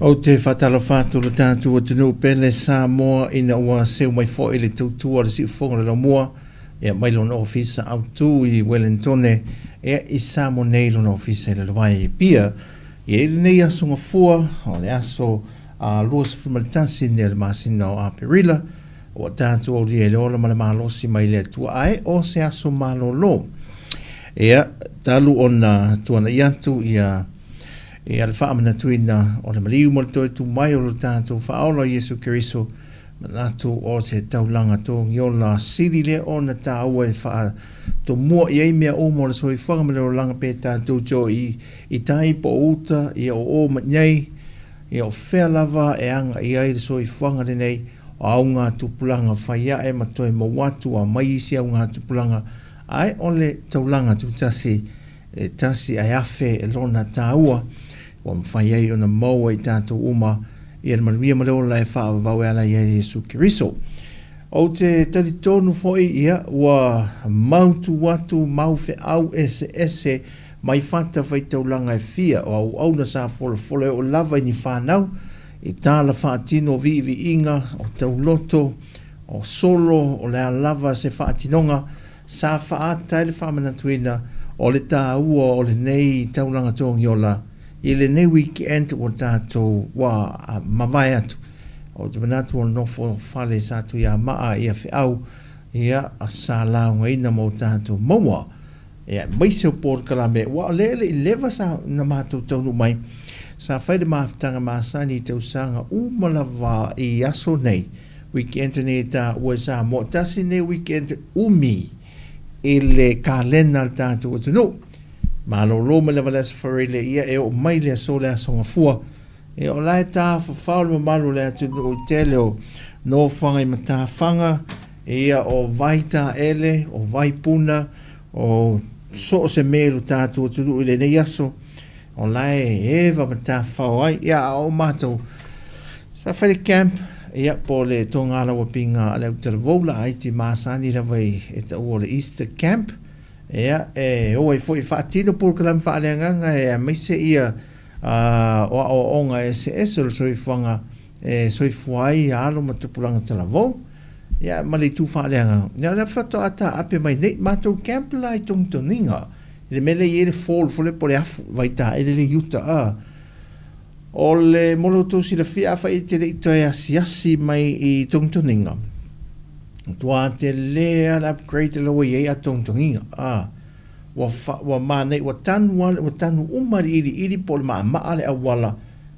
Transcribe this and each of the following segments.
Ou te faatalofa atu lo tatou atunuu pele Samoa ina ua seu mai foi le tautua a le Siufofoga o le Laumua, ia mai lona ofisa autu i Welentone, ia i Samoa nei lona ofisa i Lalovaea i Apia. Ia i lenei aso Gafua, o le aso 21 nei o le masina o Aperila, ua tatou aulia i le ola ma le malosi mai le Atua, ae o se aso malolo. Ia, talu ona tuanai atu ia ia le faamanatuina o le maliu ma le toe tu mai o lo tatou Faaola Iesu Keriso, manatu o se taulaga togiola sili lea ona taua e faatomua i ai mea uma o le soifuaga ma le olaga pe tatou te o i tai po o uta, ia o o ma nei, ia o fea lava e agai ai le soifuaga lenei, o augatupulaga fai ae ma toe maua atu a mai isi augatupulaga, ae o le taulaga tutasi e tasi ae afe lona taua, ua mafai ai ona maua i tatou uma ia le manuia ma le ola e faavavau e ala i ai Iesu Keriso. Ou te talitonu foi ia ua mautu atu mau feau eseese mai fatafaitaulaga e fia o auauna sa folafola e oo lava i ni fanau i tala faatino o viiviiga, o tauloto, o solo, o le a lava se faatinoga Sa faaata ai le faamanatuina o le taua o lenei taulaga togiola i lenei weekend ua tatou ua mavae atu. Ou te manatu o le nofo fale sa Tuiamaa ia feau ia sa laugaina mo tatou maua ia aemaise o polokalame aua o lea e le i leva sa na matou taunuu mai sa fai le mafutaga masani i tausaga uma lava i aso nei. Weekend nei e taua e Samoa. Tasi nei weekend umi i le kalena a le tatou atunuu. Malolo mai lava le Aso Faraile ia e oo mai le aso le Aso Gafua. Ia o la e tafafao le mamalu o le atunuu i tele o nofoaga i matafaga, ia o Vaitaele, o Vaipuna, o so o se mea i lo tatou atunuu i lenei aso. O la e eva ma tafafao ai. Ia a o matou sa fai le camp, ia po o le togalaua-piga a le autalavou laiti masani lava i e taua o le Easter Camp. Ia e o ai foi e faatino polokalame faaleagaga e aemaise ia o aoaoga eseese o le soifuaga e soifua ai alo ma tupulaga talavou. Ia ma le itu faaleagaga. Ia o lea faatoa taape mai nei matou camp la i Togitogiga. I le mea lea e i ai le fall foi lea po o le afu vaitaele lea i uta a. O le mo lo outou silafia afai e te le i toe asiasi mai i togitogiga, matua tele lava le upgrade la ua i ai a togitogiga a. Ua fa, ua manaia, ua tanu lava, ua tanu uma le iliili po o le maamaa le auala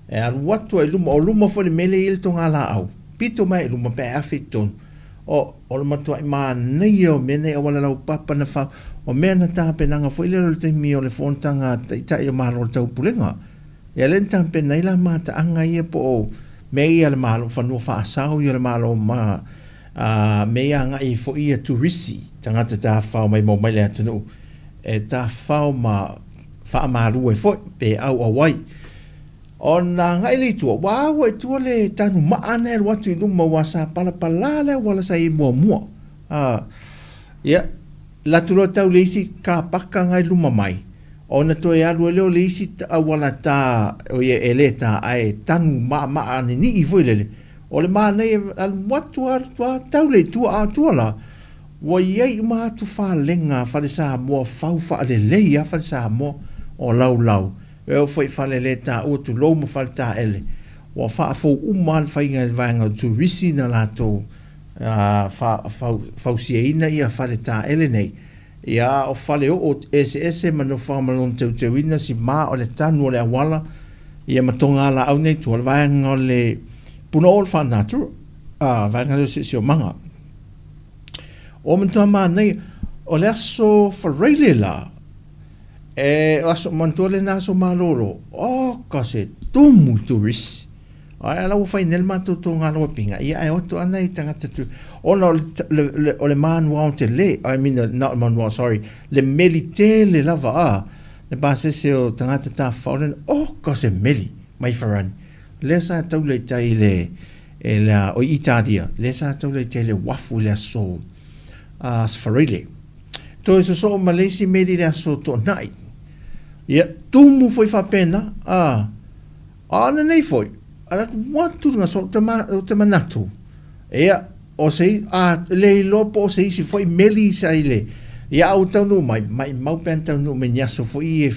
e alu atu ai i luma, o luma foi i le mea lea e i ai le togalaau, pito mai i luma pe a afe i totonu. O, o le matuai manaia o mea nei auala laupapa na fau, o mea na tapenaga foi lea o le taimi o le fonotaga a Taitai o Malo o le Taupulega. Ia lea na tapena ai la mataaga ia po o mea ia a le Malo, fanua faasao ia o le Malo ma a, mea ia agai ai foi ia turisi, tagata tafafao maimoa mai le atunuu e tafafao ma faamalu ai foi pe auau ai. Ona agai lea i tua, ua au ai i tua le tanu maa na e alu atu i luma aua sa palapala le auala sa i ai muamua. A, ia, alu atu loa tau le isi kapaka agai luma mai, ona toe alu ai lea o le isi auala ta, o ia e le ta, ae tanu maamaa ninii foi lele. O le manaia, alu atu alu atu lava tau lea i tua, a o tua la, ua i ai uma atu falega a Fale Samoa, fau faalelei lava Fale Samoa o laulau. E oo foi i faleletaua, tulou ma faletaele, ua faafou uma lava le faiga e le vaega o turisi na latou fausiaina ia faletaele nei. Ia, a o fale oo eseese ma nofoaga ma lona teuteuina, sima o le tanu o le auala, ia ma togalaau nei i tua, o le vaega o le punaoo o le faanatura, a, vaega lea o le siosiomaga. O matua manaia, o le aso Faraile la, E aso manatua lena aso malolo, oka se tumu i turisi. Ae ala ua fai nei le matou togalaua pinga, ia ae o atu ana i tagata tu, ona o le, le, le, o le manuao tele, I mean, not manuao, sorry, le meli tele lava a, le pasese o tagata tafafao lena, oka se meli mai Farani. Lea sa taula i tai i le, e le, o Italia, lea sa taula i tai i le uafu i le aso, uh, Sfarile. Toe sosoo ma le isi meli i le aso Toonai. Ia, tumu foi faapena, a, a o lenei foi, Alu atu le gasolo, ou te manatu, ia, o se, a le iloa po o se isi foi meli sa i le, ia a ua taunuu mai, maimau pe ana taunuu mai i ni aso foi e,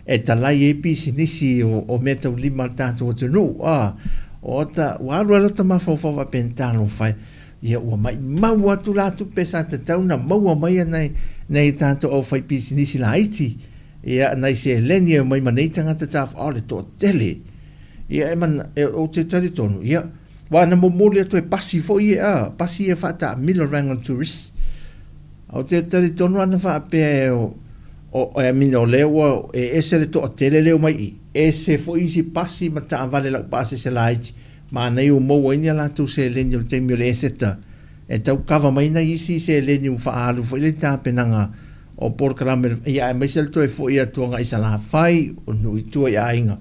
e talai ai pisinisi o, o meataulima a le tatou atunuu, a, o ta, ua alu ai lota mafaufau faapea, talofa e, ia ua maimau atu la tupe sa tatau ona maua mai e nai, nai tatou aufaipisinisi laiti, ia, nai seleni e omai ma nei tagata tafafao, o le toatele. Ia e mana, e, ou te talitonu, ia, aua na momoli atu e pasi foi ia, a, pasi ia faataamilo Wrangell Tourist. Ou te talitonu ana faapea e o, o, I mean, o lea ua e ese le toatele lea e omai i i, ese foi isi pasi ma taavale laupasese laiti, manaia ua maua ai ni a latou seleni o le taimi o le Eseta, e tau kava mai nai isi seleni ua faaalu foi lea i tapenaga o polokalame, ia aemaise le toe foi atu agai i Salafai, o nuu i tua i aiga.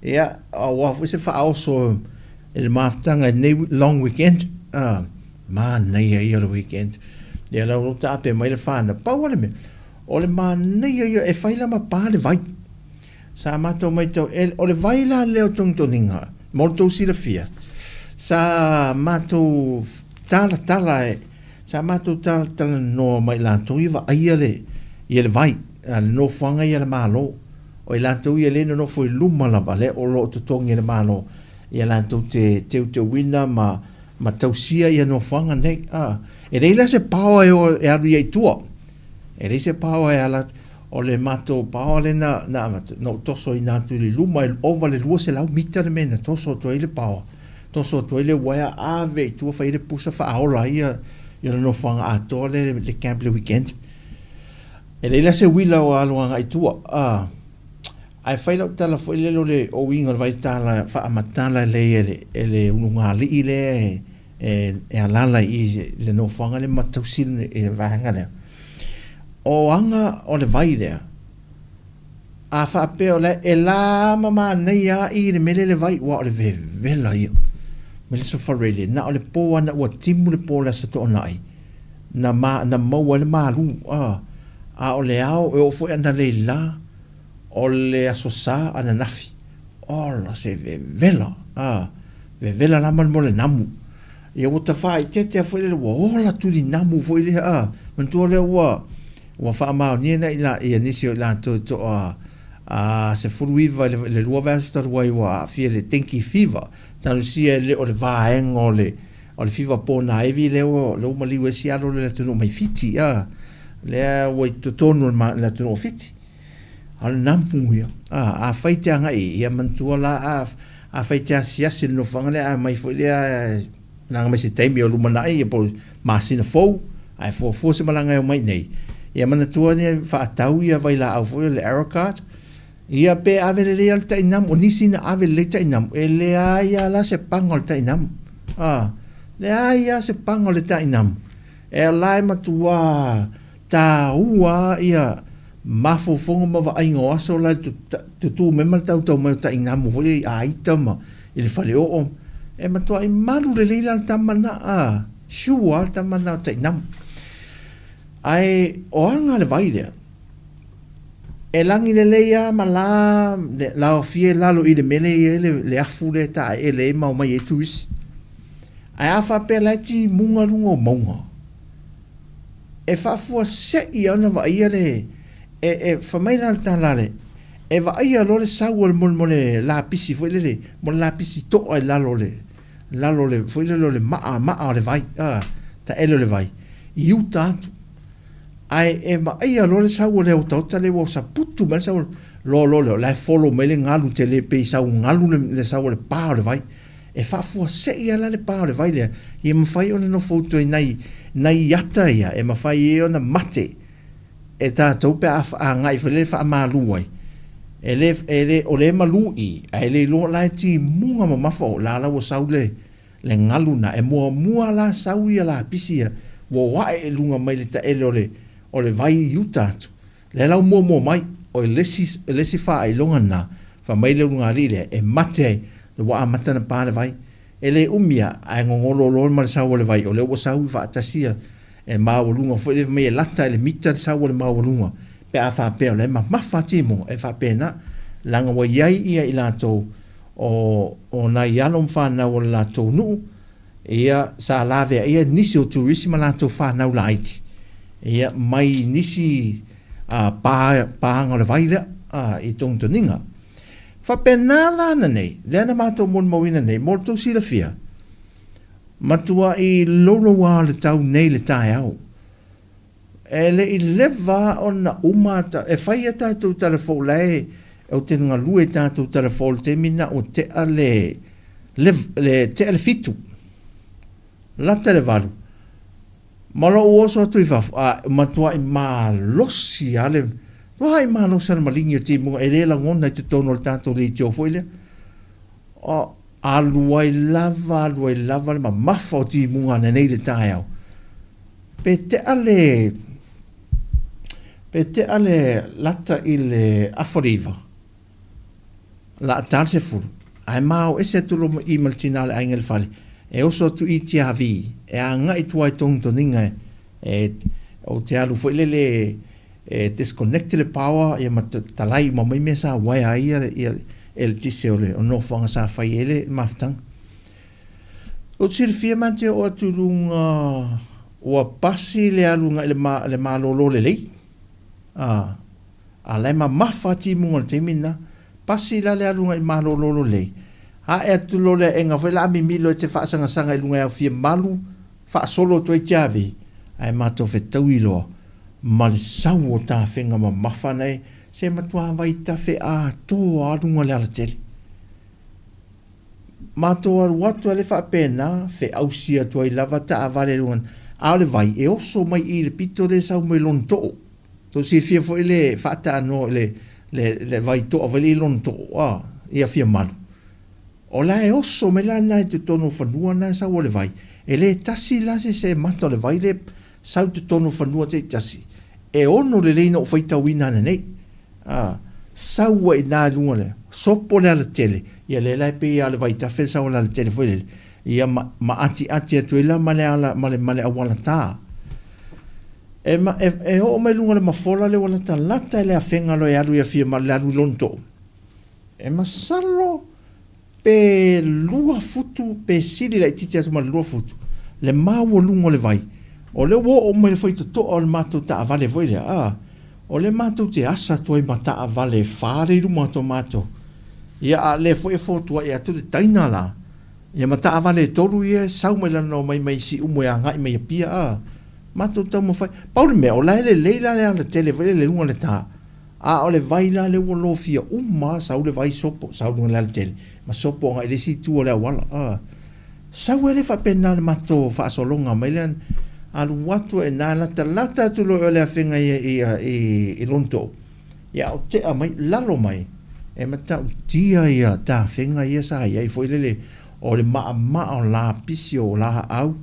Ia, aua foi se faaoso i le mafutaga i lenei long weekend, a, manaia ia o le weekend. Ia lau lau taape mai le whānau. Pau o le mea, o le manaia ia, e whai lama pā le vai. Sa matou maitau, e, o le vai la lea o togitogiga, mo le tou silafia, sa matou talatala e, sa matou talatalanoa ma i latou ia vaaia le, ia le vai, a le nofoaga ia a le Malo. O i latou ia lea e nonofo i luma lava, lea o lo o totogi e le Malo, ia latou te teuteuina ma, ma tausia ia nofoaga nei. A, e leai la se paoa e o e alu i ai i tua. E leai se paoa e ala, o le matou paoa lea na, na avatu, na ou tosoina atu i luma, e ova le 200 mita le mea na toso atu ai le paoa. Toso atu ai le uaea, ave i tua, fai ai le pusa, faaola ai ia, ia le nofoaga atoa lea, le camp le weekend. E leai la se uila o alu agai i tua, a, ae fai lau tala foi lele o le uiga o le vaitala faamatala lelei e le, e le ulugalii lea e, e, e alaala i i le nofoaga lea ma tausi i le vaega lea. O aga o le vai lea, a faapea o la e la ma manaia lava i le mea lea le vai, aua o le vevela ia. Me le Aso Faraile, na o le po lava ina ua timu le po o le Aso Toonai, na ma, na maua ai le malu, a, a o le ao, e oo foi analeila, o le Aso Sa ananafi, ola se vevela, a, vevela la ma le mea o le namu. Ia ua tafaaitetea foi lele, ua ola tuli namu foi lea, a, manatua lea ua, ua faamaonia nai la, ia nisi o i latou e toa, a, 19 i le, le lua vaiaso talu ai ua aafia i le dengue fever, talosia e le o le vaega o le, O le fiva pōnāivi lea ua, lea ua maliu ai si alo lea i le atunuu mai Fiti, a, lea ua i totonu o le, le atunuu o Fiti. A o le namu ia, a, afai te agai i, ia manatua la, a, afai te asiasi i le nofoaga lea, a aumai foi lea, laga mai se taimi o lumanai, ia po o masina fou, ae fuafua se malaga e omai i nei, ia manatua ia faatau ia vailaau foi o le Arrochar, Ia pe ave lelei lava le tainamu, o nisi na ave lelei tainamu, e leai lava la se paga o le tainamu. A, leai lava se paga o le tainamu. E la e matuā tāua lava ia mafaufauga ma vaaiga o aso la i le tutū mai ma le tautau mai o tainamu foi lea i Aita ma i le faleoo. E matuai malu lelei la le tama lena, a, sure lava le tama lena o tainamu. Ae o aga le vai lea, E lagi lelei lava ma la laofia i lalo i le mea lea e i ai le afu lea e taeele ai ma omai ai turisi. Ae a faapea la e timuga luga o mauga, e faafuasei lava ona vaaia le, e, e, fai mai la le tala a le, e vaaia loa le sau o le mo le lapisi foi lele, mo le lapisi toa i lalo o le, lalo o le, foi lele o le maa, maa o le vai, a, taele o le vai, i uta atu. Ae e vaaia loa le sau o le otaota lea ua saputu mai le sau loa loa lea o la e follow mai le galu tele pei sau galu le, le sau o le pa o le vai. E faafuasei lava la le pa o le vai lea ia mafai ona nofoutu ai nai, nai ata ia e mafai ai ona mate e tatou pe a agai foi lele faamalu ai. E le, e le, o lea e malu i, ae le iloa la e timuga mamafa o la la ua sau le, le galu na, e muamua la sau ia lapisi ia, ua o ae i luga mai le taele o le, o le vai i uta atu. Lea la ua muamua mai, o le isi, le isi faailoga lena, fai mai le ulugalii lea, e mate ai, ua amata ona pa le vai. E le umi lava, ae gogolo loa ma le sau o le vai, o lea ua sau faatasi ia, e maualuga foi lea, fai mai e lata i le mita le sau o le maualuga, pe a faapea o la e mamafa timuga, e faapena, leaga ua i ai ia i latou. o, o nai alo ma fanau o le latou nuu, ia, sa laveaia nisi o turisi ma latou fanau laiti, ia, mai nisi a, pa, paga o le vai lea, a, i togitogiga. Faapena la ananei, lea na matou molimauina nei, mo le tou silafia, matuai louloua le tau nei i le taeao. E le i leva lava ona uma ata, e fai a tatou tala fou la e ou te galue i tatou tala fou i le taimi lena ua tea le, le, le tea le fitu, lata le valu, ma lou oso atu i fafo, a matuai malosi lava le, matuai malosi lava le maligi o timuga, e le lagona i totonu o le tatou leitio foi lea. O, alu ai lava, alu ai lava le mamafa o timuga ananei i le taeao. Pe tea le, pe tea le lata i le afa o le iva, la ta le sefulu, ae mao ese atu loa i ma le tina o le aiga i le fale, e oso atu i Tiavi, e agai i tua i togitogiga e, e, ou te alu foi lele e disconnect le power ia ma talai uma mai mea sa uaea ai ia, ia eletise o le o nofoaga sa fai ai le mafutaga. Ou te silafia ma te oo atu i luga ua pasi le alu agai le, ma, le malolo lelei. A, a la e mamafa timuga o le taimi lena. Pasi la le alu agai malolo lelei. Ae atu loa le aega foi la a mimilo e te faasagasaga i luga e aufia malu, faasolo atu ai tiavi, ae matou fetaui loa ma le sau o tafega mamafa na e se matua vaitafe atoa a luga o le alatele. Matou alu atu a le faapena, feausi atu ai lava taavale i luga, a o le vai e oso mai i le pito lea e sau mai lona too. Tou silafia foi le faataanoa i le, le, le vai toa foi lea i lona too, a, i Afiamalu. O la e oso mai la lena i totonu o fanua na e sau o le vai. E le tasi la se se mata o le vai lea sau i totonu o fanua taitasi. E ono lelei na ou faitauina ananei. A, sau ai i ina i luga o le, sopo le alatele, ia lea la e pei lava o le vaitafe le sau o le alatele foi lele, ia ma, ma atiati atu ai la ma le ala, ma le, ma le auala ta. E, ma, e, e oo mai luga o le mafola lea ua latalata i le afega loa e alu i Afia ma le alu i Lonotoo. E masalo pe lua futu pe sili laitiiti atu ma le lua futu le maualuga o le vai. O lea ua oo mai le faitotoa o le matou taavale foi lea, a, o lea matou te asa atu ai ma taavale e fa lea i luma atu o matou. Ia, a o lea foi e fotuai atu le taina la, ia ma taavale e tolu ia e sau mai lana omai mai Siumu e agai mai Apia, a, matou taumafai. Pau le mea, o la e lelei la le alatele foi lea i luga o le ta. A o le vai la lea ua lofia uma, sau le vai sopo, sau luga le alatele, ma sopo agai i le isi itu o le auala. A, sau ai lea faapena le matou faasologa mai lea, alu atu ai ina, latalata atu loa i o le afega i, i, i, i Lonotoo, ia o tea mai, lalo mai, e matautia ia tafega ia sa i ai foi lele, o le maamaa o lapisi o laau,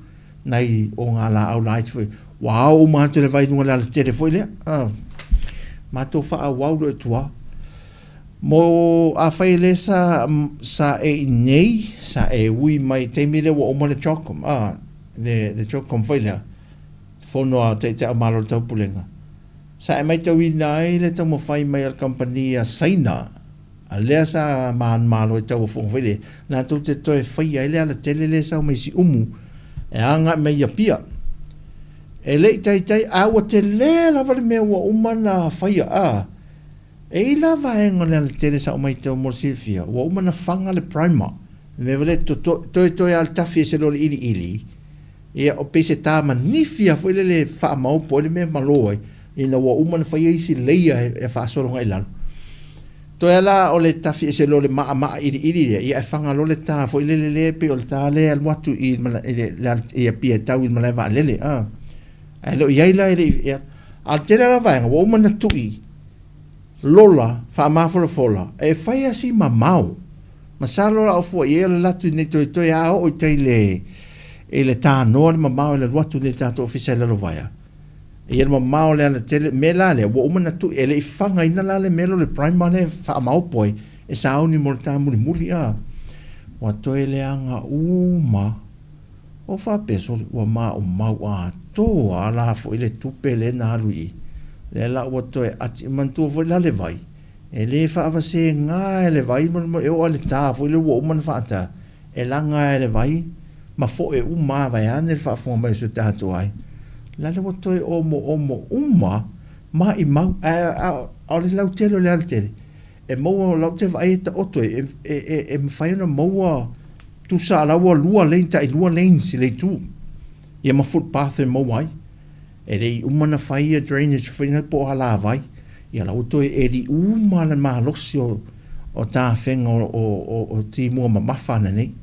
nai o ngā lāau laiti foi, ua ao uma atu le vai i luga le alatele foi lea. Ah, matou faaauau loa i tua. Mo afai e le sa, sa e i nei, sa e ui mai taimi lea ua uma le CHOGM, ah, le, le CHOGM foi lea, fono a Taitai o Malo o le Taupulega. Sa e maitauina ai le taumafai mai a le kamupani a Saina A lea sa manumalo ai tauofoga foi lea, latou te toe faia ai le alatele lea e sau mai Siumu e agai mai i Apia. E le i taitai, a ua tele lava le mea ua uma na faia, a. E i la vaega o le alatele sa ou maitau mo le silafia, ua uma na faga le primer, le mea foi lea toto, toetoe lava le tafi ese loa le iliili, Ia, o pei se tā manifi lava foi lele e faamaopo ai le mea e malo ai, ina ua uma ona faia isi layer e faasolo agai i lalo. Toe lava la o le tafi ese loa o le maamaa iliili lea, ia ae faga loa le tā foi lele lea e pei o le tā lea e alu atu i le i Apia e tau i le malae vaalele, a. Ae le o i ai la e le i, ia. A o le tele lava o vaega, ua uma ona tui lola faamafolafola e fai lava si mamao. Masalo la o fua i ai o le latu nei toetoe a oo i tai le i le tanoa le mamao i le alu atu nei le tatou ofisa i Lalovaea. Ia le mamao le alatele mea la lea ua uma na tui e le i fagaina la le mea lea o le primer lea e faamaopo ai e sauni mo le ta mulimuli a. Ua toe leaga uma. O faapea sole ua maumau atoa a la foi le tupe lea na alu i i. Lea la ua toe ati manatua foi la le vai. E le faavasega e le vai ma le, e oo lava i le ta foi lea ua uma ona faata, e laga e le vai ma foe uma lava vaeane le faafofoga mai o si o tatou aiga. La le ua toe omoomo uma maimau, ae o le lautele o le alatele, e maua, o la ou te vaai e taoto ai, e mafai ona maua tusa a la ua lua lane, tai lua lanes i le itu, ia ma footpath e maua ai. E le i uma ona fai ia drainage foi na po o alavai, ia la ua toe eli uma le malosi o tafega o timua mamafa ananei.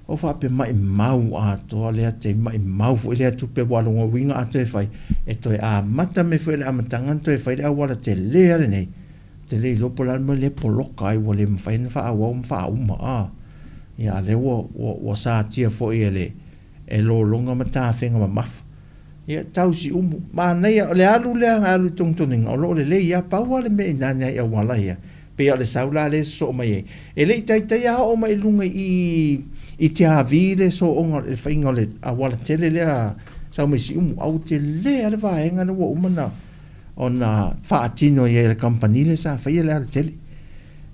Ou faapea maimau atoa lea taimi, maimau foi lea tupe aua o lona uiga a toe fai, e toe amata mai foi i le amataga ona toe fai le auala tele lava lenei. Ou te le iloa po o le a le mea lea e poloka ai ua le mafai ona faaauau ma faauma a. Ia a o lea ua satia foi e le e lologa ma tafega mamafa. Ia, tau Siumu. Manaia, o le alu lea na alu i Togitogiga, o lo o lelei lava. Pau lava le mea i ina i nai auala ia, pei lava o le sau la lea e sosoo mai ai. E le i taitai lava oo mai i luga i i i Tiavi le sooga, le faiga o le auala tele lea sau mai Siumu, a ua tele lava le vaega lea ua uma ona faatino i ai e le kamupani lea sa faia le alatele.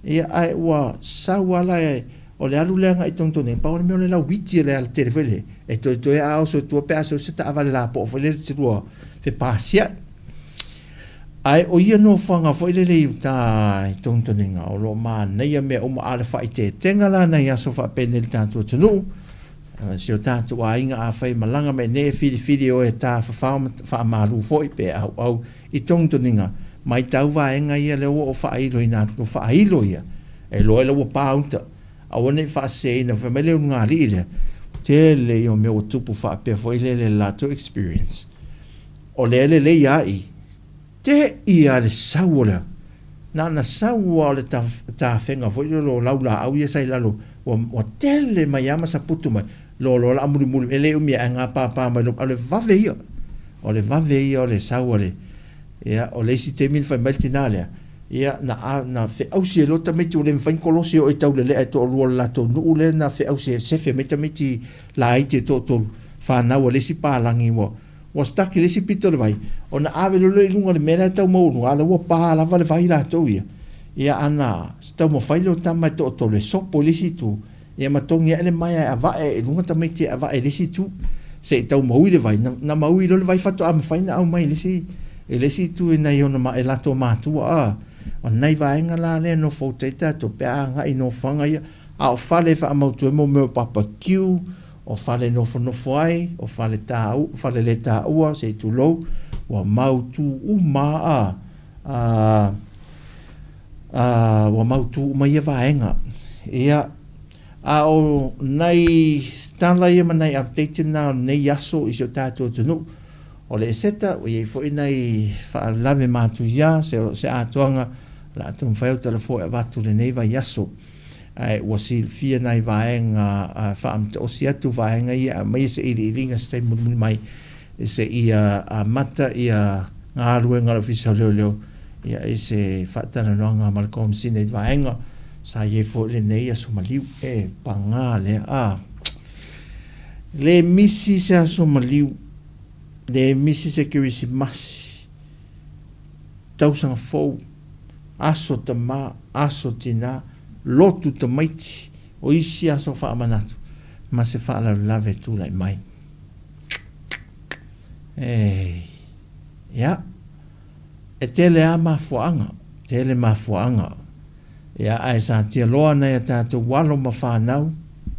Ia, ae ua sau lava la O le alu lea agai i Togitogiga, pau lava le mea o le lauiti o le alatele foi lea, e toetoe a oso i tua pe a sau se taavale lapoa foi lele e te lua fepasiai. Ae o ia nofoaga foi lele i uta i Togitogiga, o lo o manaia mea uma, a o le faaeteetega la nai aso faapenei i le tatou atunuu, si o tatou aiga afai e malaga mai iinei e filifili e o e tafafao ma faamalu foi pe auau i Togitogiga, matau vaega ia lea ua ou faailoina atu, ua faailo ia, E iloa ai la ua pa uta. Aua ne i faaseseina, fai mai le ulugalii lea, tele ia o mea ua tupu faapea foi lele i le latou experience. O lea e lelei lava i, te i lava le sau o le, na ona sau lava o le tafega foi lele o laulaau ia sa i lalo, ua tele mai lava ma saputu mai, loa loa la a mulimuli, e le umi ae gapapa mai loa, o le vave ia, o le vave ia o le sau a le, ia, o le isi taimi na fai mai le tina lea, Ia, na, na feausi ai loa tamaiti ua le mafai ona kolosi e oo i Taulelea e toalua o le latou nuu lea na feausi ai, sefe mai tamaiti laiti e toatolu, fanau a le isi palagi ua, ua stuck i le isi pito o le vai, ona ave loa lea i luga o le mea la e tau maualuga, a o la ua pa lava le vai latou ia. Ia, ana taumafai lea o tama e toatolu e sopo i le isi itu, Ia ma togi ae le maea e avae i luga tamaiti e avae i le isi itu se i tau maui le vai. Na, na maui loa le vai faatoa mafai ona aumai i le isi, i le isi itu e nai ona ma, e latou matua. A, o nai vaega la lea e nofo uta ai tatou pe a agai i nofoaga ia. A o fale e faamautu ai mo mea o barbecue, o fale e nofonofo ai, o fale tāu, fale le taua se i tulou, ua mautu uma a, a, Ā, ua mautū uma ia vaega. Ia, a o nai tala ia ma nai update na o lenei aso i si o tatou atunuu, o le Eseta, ua i ai foi nai faalavelave matuia, se, se atoaga o le a taumafai au talafua e avatu i lenei vaiaso. Ae ua silafia nai vaega faamataosi atu vaega ia e aumaia se iliiliga se taimi mulimuli mai seia amata ia galuega a le Ofisa o Leoleo ia i se faatalanoaga ma le Komesina i vaega sa i ai foi lenei aso maliu. E paga lea a le misi se aso maliu, le misi se Kerisimasi, tausaga fou, aso tama, aso tina, lotu tamaiti, o isi aso faamanatu ma se faalavelave e tulai mai. Ei, ia, e tele lava mafuaaga, tele mafuaaga. Ia, ae satia loa nai a tatou alo ma fanau,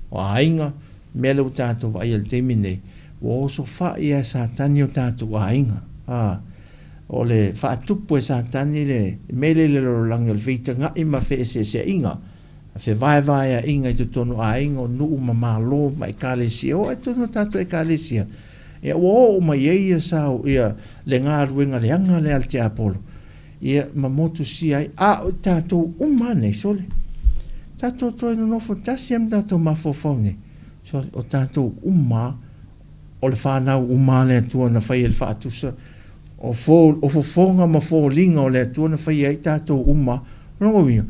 o aiga, mea lea ua tatou vaaia i le taimi lenei, ua osofai lava e Satani o tatou aiga. A, o le faatupu e Satani le mea lea i le lalolagi o le feitagai ma feeseeseaiga. fevaevaeaiga i totonu o aiga, o nuu ma malo ma ekalesia. Oo ai totonu o tatou ekalesia, ia ua oo uma i ai ia sao ia le galuega leaga lea a le tiapolo, ia ma motusia ai. A o tatou uma lava nei, sole, tatou toe nonofo tasi lava ma tatou mafaufau nei, sole, o tatou uma lava, o le fanau uma a le Atua na faia i le faatusa, o, fo, o fofoga ma foliga o le Atua na faia ai tatou uma. O lona uiga,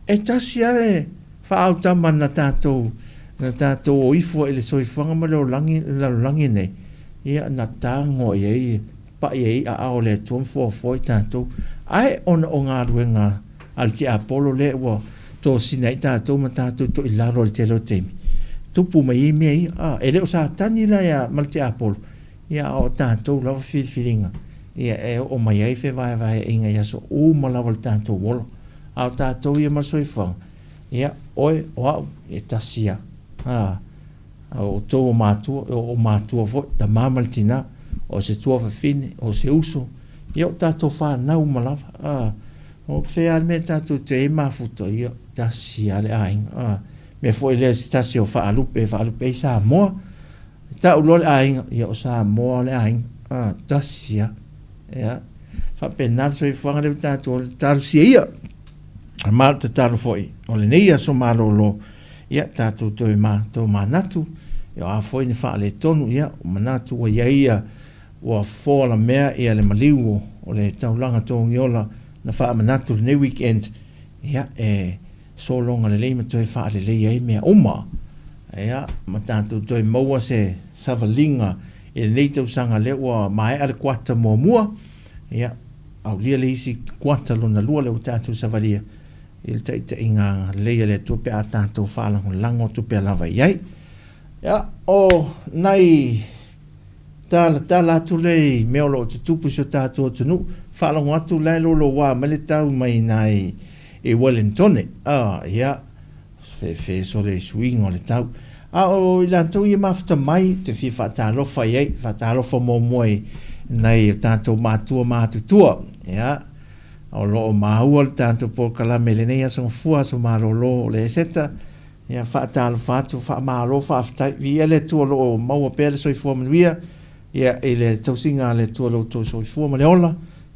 E tasi lava le faaautama na tatou na tatou o ifo ai i le soifuaga ma le olagi lalolagi nei, ia na tago i ai, pa'i ai aao o le Atua ma foafoa i tatou. Ae ona o galuega A o le tiapolo lea ua tosina ai tatou ma tatou toilalo i le tele o taimi, tupu mai ai mea ia. A, e le o Satani la ia ma le tiapolo, ia a o tatou lava filifiliga, ia e oo mai ai fevaevaeaiga i aso uma lava o le tatou ola. A o tatou ia ma le soifuaga, ia, oe, o au, e tasi lava. A, o outou o matua, o ou matua foi, tama ma le tina, o se tuafafine, o se uso, ia o tatou fanau uma lava. A, o fea lava le mea tatou te i ai mafuta, ia, tasi lava le aiga. A, mea foi lea se tasi o faalupe e faalupe ai Samoa, e tau loa le aiga, ia o Samoa le aiga. A, tasi lava. Ia, faapena le soifuaga lea ua tatou talosia ia. Ma o le tatalo foi o lenei aso malolo, ia tatou toe ma tomanatu, ia o a foi ni faaletonu, ia manatu ua i ai ia ua foa la mea ia le maliu o le taulaga togiola na faamanatu lenei weekend, ia e sologa lelei ma toe faalelei ai mea uma. Ia ma tatou toe maua se savaliga i lenei tausaga lea ua maea le kuata muamua, ia aulia le isi kuata lona lua lea ua tatou savalia i le taitaiga agalelei a le Atua pe a tatou faalagolago atu pea lava i ai. Ia, o nai talatala atu lea i mea o lo o tutupu i si o tatou atunuu, faalogo atu la e louloua mai le tau mai i i Wellingtone. Ah, ia, fefe sole i suiga o le tau. A o i latou ia mafuta mai, te fia faatalofa i ai, faatalofa muamua i nai o tatou matua matutua. Ia, o lo o maua le tatou polokalame i lenei aso gafua, aso malolo o le Eseta. Ia, faatalofa atu, faamalo, faafetai. Viia le Atua o lo o maua pea le soifua manuia, ia, i le tausiga a le Atua i lo outou soifua ma le ola.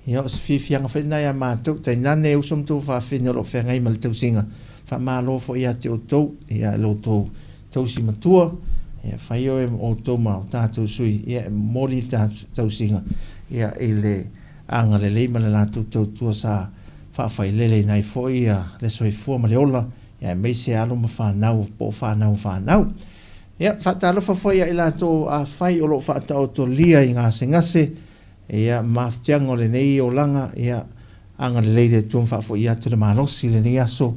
Ia, o se fiafiaga foi lena ia matou, tainane uso ma tuafafine o lo o feagai ma le tausiga. Faamalo foi ia te outou, ia, lo outou tausi matua. Ia, fai oe outou ma o tatou sui, ia, e momoli le tausiga, ia, i le agalelei ma le latou tautua sa faafaileleina ai foi ia le soifua ma le ola, ia, aemaise alo ma fanau po o fanau a fanau. Ia, faatalofa foi ia i latou afai o lo o faataotolia i gasegase, ia, mafatiaga o lenei olaga, ia, agalelei le Atua ma faafoi atu le malosi i lenei aso,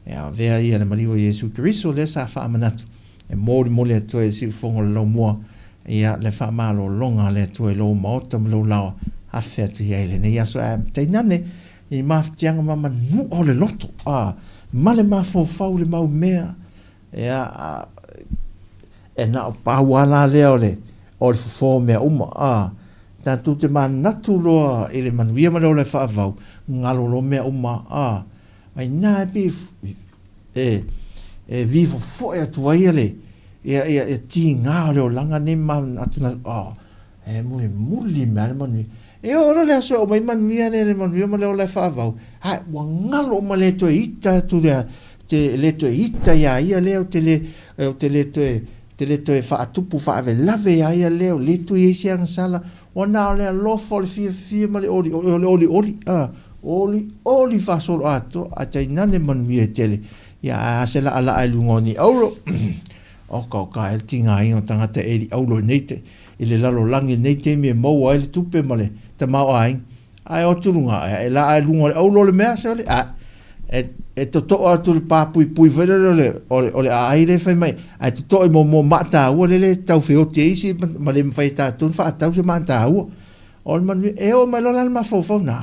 ia, avea ia le maliu o Iesu Keriso lea sa faamanatu e molimoli atu ai i le siufofoga o le laumua, ia, le faamalologa a le Atua i lou maota ma lou laoa, afe atu i ai i lenei aso, ae tainane i mafatiaga ma manua o le loto, a, ma le mafaufau i le mau mea, Ia, e na o pau lava la lea o le, o le fofo o mea uma. A, tatou te manatu loa i le manuia ma le ola e faavavau, galo loa mea uma. A, a inā e pei e, e vi fofoe atu ai ia le, ia, ia, ia tiga o le olaga nei ma manatu na, a, E mulimuli mai lava le manuia. E oo loa le aso e oo mai manuia lea le manuia ma le ola e faavau, ae ua galo uma le toe ita atu lea, te le toe ita iā ia lea, ou te le, ou te le toe, te le toe faatupu faalavelave iā ia lea, ua le toe i ai se agasala, ua na o le alofa o le fiafia ma le olioli, o le olioli, a, olioli faasoloatoa, ae tainane manuia e tele. Ia, ae a se laalaa i luga o ni auro? Oka, oka, e le tigaina o tagata e eli auro i nei te, i le lalolagi i lenei taimi e maua ai le tupe ma le tamaoaiga, ae o atu luga, e laa i luga o le auro le mea, sole, a, e, e toto'o atu le papuipui foi lele o le, o le, o le aai lea e fai mai, ae toto'o i momoa maa taua lele e tau feoti ai isi ma le mafai e tatou ona faatau se maa taua. O le manuia, e oo mai loa la le mafaufau, na,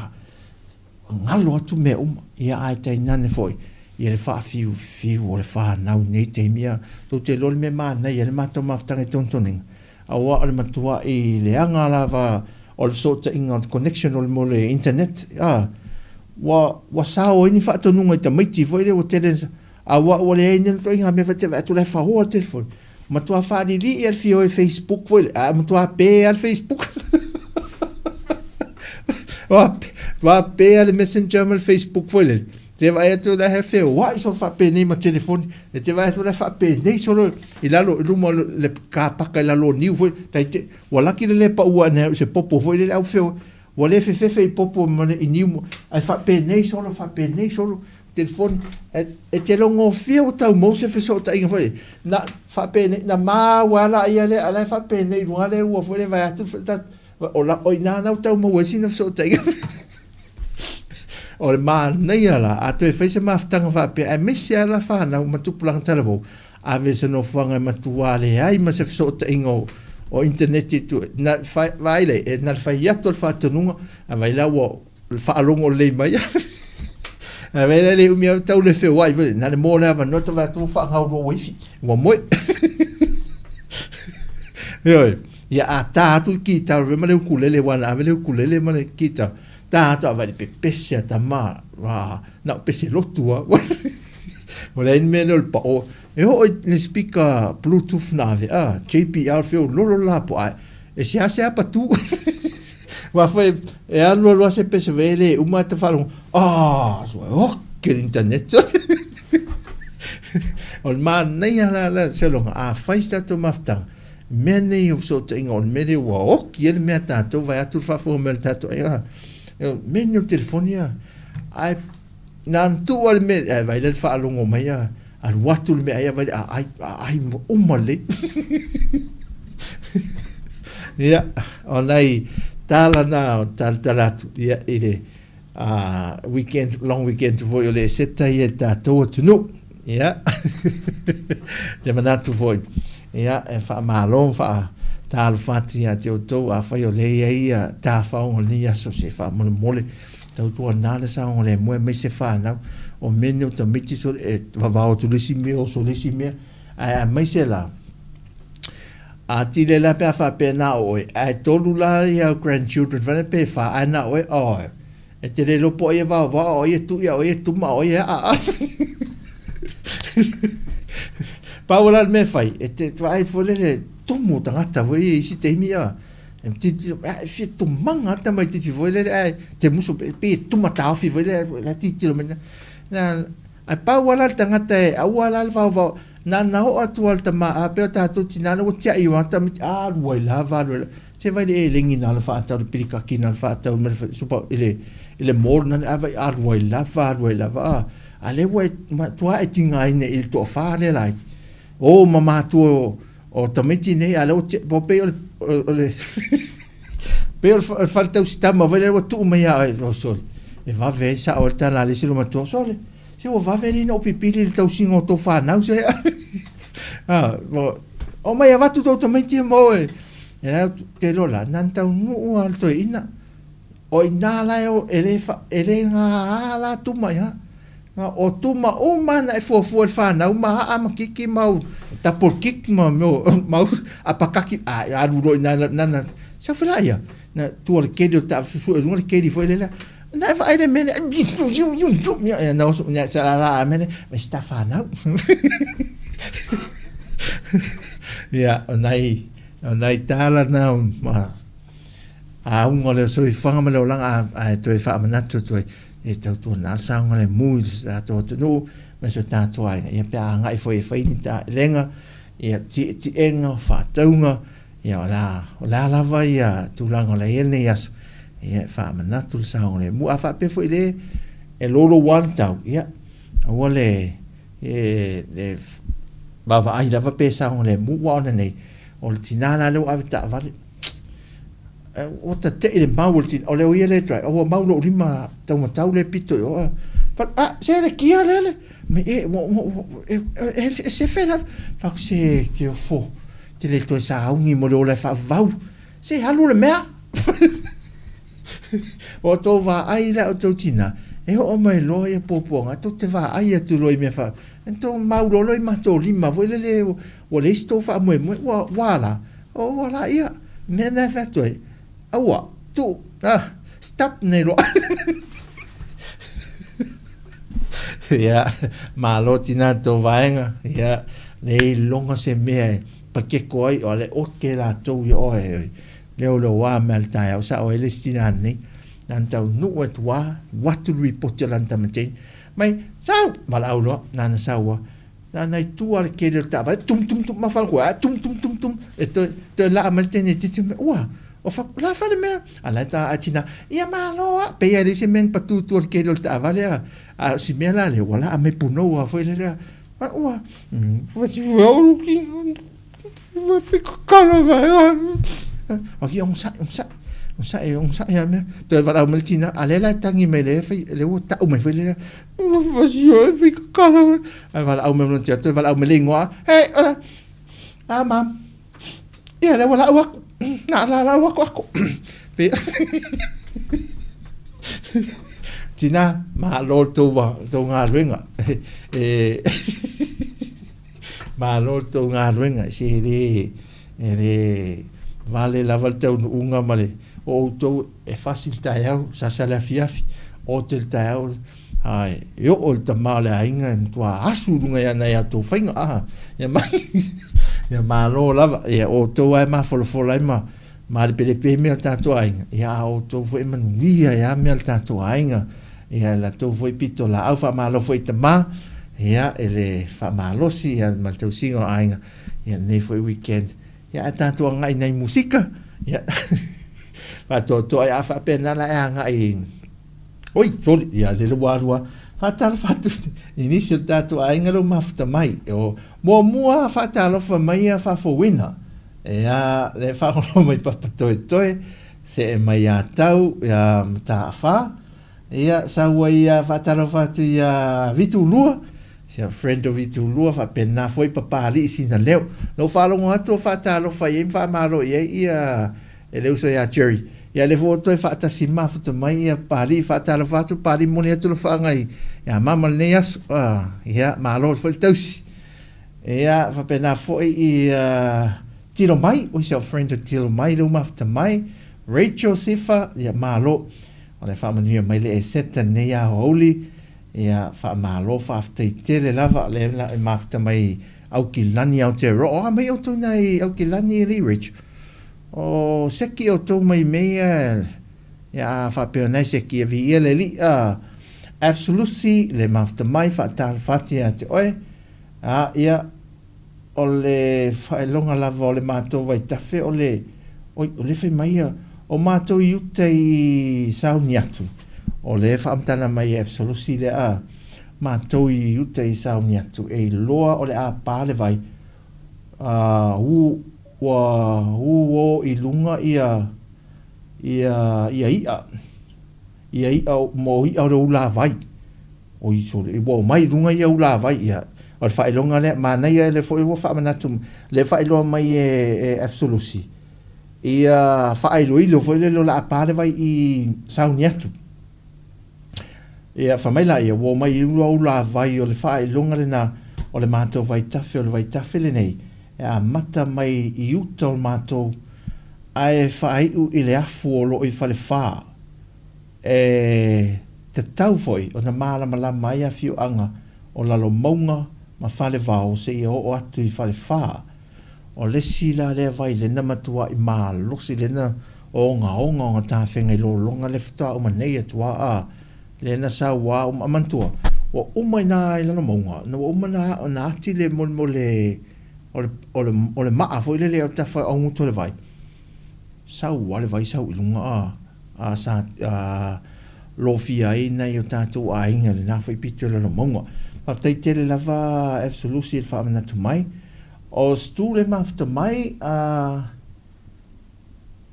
galo atu mea uma, ia ae tainane foi ia le faafiufiu o le fanau i nei taimi. Ia, tou te iloa le mea manaia ai le matou mafutaga i Togitogiga, aua o le matuai leaga lava o le fesootaiga o le connection o le mea o le internet, a, ua, ua sao ai ni faatonuga i tamaiti foi lea ua tele aua ua leai ni ituaiga mea faitau atu la e faoa le telefoni. Matua faalilii lava le fia o i Facebook foi lea, ae matua pe lava le Facebook. Matua pe lava le Messenger ma le Facebook foi lele. Te vaai atu la he feoai solo faapenei ma telefoni. E te vaai atu la faapenei solo i lalo i luma o le kapaka i lalo o niu foi. Tai te, ua laki le le paua ane au i se popo foi lele au feoai. Ua le fefefe i popo ma le i niu ae faapenei solo faapenei solo telefoni e te logofia ua tau maua se fesootaiga foi na faapenei na maua lava laia lea a la e faapenei i luga le ua foi le vae atu o la o i ina na ua tau maua ai sina fesootaiga. O le manaia la, a toe fai se mafutaga faapea, aemaise lava la fanau ma tupulaga talavou, ave se nofoaga e matua leai ma se fesootaiga o, o internet i tua. Na fai, vaai lea, e na le fai atu o le faatonuga, a vai la ua faalogo lelei mai. A vai la le umi au tau le feoai foi, na le mo le avanoa ta vaai atu ua faagaulua ua ifi, ua moe. Ioe, ia a ta atu le kitara ma le ukulele, ua na ave le ukulele ma le kitara. Ta atu a vai le pepese a tama, a, na o pese lotu a. Ua leai ni mea lea o le pao. E oo i le speaker bluetooth na ave, a, JBL feo lolo la po ae. E seasea patu. Aua foi e alu alu lava se pese foi e le uma ta faalogo, ah, sua oke le internet. O le manaia la la sologa, a fai se tatou mafutaga, mea nei o fesootaiga o le mea lea ua oki ai le mea a tatou vaeatu le faafofoga mai o le tatou aiga. Mea nei o telefoni a, ae na ona tuu lava le mea, ae vaai la le faalogo mai a, alu atu le meaai a vaai aai, aai uma lelei. Ia, o nai tala na o talatala atu ia, i le weekend, long weekend foi o le Eseta ia i tatou atunuu. Ia, te manatu foi, ia, e faamalo ma faatalofa atu ia te outou, afai o lea i ai ia tafaoga o lenei aso se faamolemole, tautuana le saogalemu aemaise fanau, o mea nei o tamaiti sole e vavao atu le isi mea, oso le isi mea, ae aemaise la, a tile la pe a faapea na o oe, ae tolu la ia grandchildren fana pe fa, ae na oe, oh, e te le iloa po o ai e vaovao, a o ai e tui, a o ai e tuma, a o ai e aa. Pau la le mea e fai, e te vaai foi lele tumu tagata foi i isi taimi a, e titi, e fia tumaga lava tamaitiiti foi lele ae te musu pei e tuma taofi foi lele la tilotilo mai na, ae pau lava la le tagata e aua la le vaovao, na ona oo atu lava o le tama a pei o tatou tina ua tiai lava tamaiti, alu ai lava alu ai lava. Se vaai i le elegi na le faatau, le pilikaki na le faatau mai le supa i le i le mall na le ava i alu ai lava alu ai lava a a lea ua e matua e tigaina i le toafa lea laiti o ma matua o, o tamaiti nei a lea ua tia, pei o le o le pei o le fale tausitama foi lea ua tuu mai ia oe, oh, sole e vave ai sao ai le tala a le isi lou matua sole se ua vave alii ona ou pipili i le tausiga o tou fanau se ah, omai avatu tou tamaiti ma oe. E la te iloa la, na ona taunuu lava o le toeaina. O i ina la e o, e le, fa, e le gaā la tuma i ha. O tuma uma na e fuafua i le fanau ma aa ma kiki ma au double kick ma mea ma au apakaki, a alu loa i ina na na, sau fela ia, na tua le keli o le taavale susue i luga le keli foi lea, na e vaai le mea lea, ia na oso, na sa lala a mea lea, mai se ta fanau. Ia, o nai, o nai tala na ma auga o le soifuaga ma le olaga a, ae toe faamanatu atu ai, e tautuana le saogalemu i le tatou atunuu ma si o tatou aiga. Ia pe a agai foi e fai ni taelega, ia tietiega, faatauga, ia o le a, o le a lava ia tulaga o le a i ai lenei aso, ia e faamanatu le saogalemu. A faapea foi le e louloua le tau, ia aua le e le vaavaai lava pe saogalemu, aua ona nei, o le tina la lea ua ave taavale, ua tate'i le mau o le tina, o le o ia lea e drive, ua mau lou lima taumatau lea pito i o, a, se le kia lea le, me e, ua, ua, ua, e, e, e sefe lalo, fai atu, se te ofo, te le toe sauni mo le ola e faavavau, se alu le mea. O tou vaai la outou tina, e oo mai loa ia puapuaga, tou te vaai atu loa i mea fa, e tou mau loa loa i matou lima foi lele ua leai se tou faamoemoe, ua, ua a la? O ua la ia, mea na e fai atu ai, aua, tuu, ah, stop nei loa. Ia, malo tina tou vaega, ia, leai iloga se mea e pakeko ai, o le oke latou ia oe, Lea o leo a mea le taeao sao ai le isi tina nei. Nana taunuu atu a, alu atu le ripoti a lana tama teine. Mai, sau! Valaau loa, nana sau a. Nana i tua le keli o le taavale, tum tum tum, mafala koe, a tum tum tum tum. E toe, toe laa mai le teine titi mai, ua, o fa, la fa le mea. A la e ta a tina, ia malo a. Pei a leai se mea na patu i tua o le keli o le taavale a. A o si mea la lea, ua laa mai punou a foi le lea. A ua, Aki onosai, onosai. Onosai, onosai a mea. Toe valaau mai le tina, a lea la e tagi mai lea fai, lea ua tau mai foi lea, Masio e fai kakala. Ae valaau mai lona tina, toe valaau mai le igoa, hei, ola, a mam. Ia, lea ua lau aku. Na la lau aku aku. Pe Tina, malo le tou, tou galuega. E, malo le tou galuega. Se e le, e le vale lava le taunuuga ma le, o outou e fasi le taeao, sasa le afiafi, ote le taeao, Ae, e oo i le tama o le aiga e matua asu i luga ia nai a outou faiga, a, ia ma, ia malo lava, ia o outou lava e mafolafola ai ma malepelepe ai mea o le tatou aiga, ia a o outou foi e manuia ai lava mea o le tatou aiga, ia e latou foi pitolaau, faamalo foi i tama, ia i le faamalosi ia ma le tausiga o aiga, ia lenei foi weekend, ia ae tatou agai i nai musika, ia faatoatoa ai a faapena la e agai i Oi, sorry, ia lele ua alu a. Faatalofa atu i nisi o le tatou aiga lea ua mafuta mai. O, muamua faatalofa mai ia Faafouina. Ia, le faagolo mai Papatoetoe, see mai ia Tau, ia Mataafa. Ia, sau ai ia faatalofa atu ia Vitulua, si a friend o Vitulua, faapena foi Papalii Sinaleo. Na ou faalogo atu o faatalofa i ai ma faamalo i ai ia E le uso ia Jerry. Ia lea foi ua toe faatasi mafuta mai ia Papalii, faatalofa atu Papalii, momoli atu le faaga ia mama lenei aso. Ah, ia, malo foi le tausi. Ia, faapena foi i Tilo Mai, oi si au friend o Tilo Mai lea ua mafuta mai, Rachel Sifa, ia malo. O le faamanuia mai le Eseta lenei aoauli, ia faamalo faafetai tele lava lea e mafuta mai Aukilani Aotearoa. O a mai outou i Aukilani alii Rachel? O seki outou mai mea ia, ia a faapea nai seki e viia le Alii, a Absolusi le mafuta mai faatalofa atu ia te oe, a ia o le faailoga lava o le matou vaitafe o le, oi o le fai mai ia, o matou i uta i Sauniatu, o le faamatala mai e Absolusi lea, a matou i uta i Sauniatu e iloa o le a pa le vai, a u Ua uō i luga ia, ia, ia iʻa, ia iʻa, mo iʻa o le ulavai. Oi sole, ua omai i luga ia ulavai, ia, o le faailoga lea, manaia lea foi ua faamanatu, lea faailoa mai e, e Absolusi, ia faailoilo foi lele o le a pa le vai i Sauniatu. Ia, fai mai laia, ua omai i ua ulavai o le faailoga lena o le matou vaitafe, o le vaitafe lenei e amata mai i uta o matou ae faaiu i le afu o lo o i Falefa. E tatau foi ona malamalama ai afioaga o Lalomauga ma Falevao seia oo atu i Falefa. O le isi la lea vailena matuai malosi lena ogaoga o tafega i lologa le faatoa uma nei atu a a lena sau a uma manatua ua uma ina i Lalomauga na ua uma na na ati le mo mo le o le o le o le maa foi lele o tafa augutu o le vai sau a le vai sau i luga a a sa a lofia ai nai o tatou aiga i lena foi pito i Lalomauga. Faafetai tele lava Absolusi i le faamanatu mai. O Stu le mafuta mai a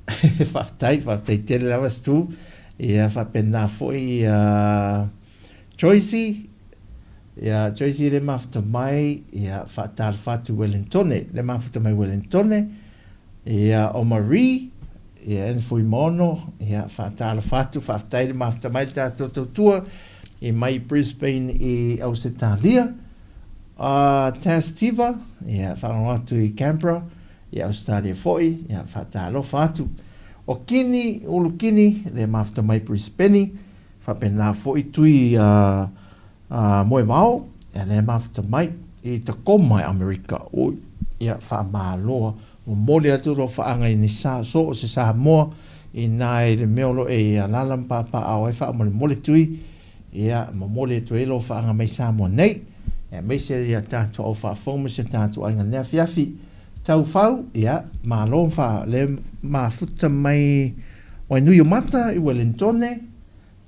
Faafetai, faafetai tele lava Stu. Ia faapena foi ia Joyce, ia Joyce le mafuta mai, ia faatalofa atu Wellingtone, le mafuta mai Wellingtone. Ia o Marie, ia Anne Fuimaono, ia faatalofa atu, faafetai le mafuta mai le tatou tautua i mai Brisbane i Ausetalia. A Tas Tiva, ia faalogo atu i Canberra, i Ausetalia foi, ia faatalofa atu. O Kini, Ulu Kini, le mafuta mai Brisbane, faapena foi Tui a, a Moevao, ia le mafuta mai i Tacoma i Amerika. Ui, ia faamalo, momoli atu lou faaga i ni sa, so o se Samoa, inā i le mea o lo o e alaala ma papaaao ai faamolemole Tui, Ia, momoli atu ai lou faaga mai Samoa nei, aemaise ia tatou au faafofoga ma si o tatou aiga i lenei afiafi. Taufau, ia, malo fa, le mafuta mai Wainuiomata i Welentone,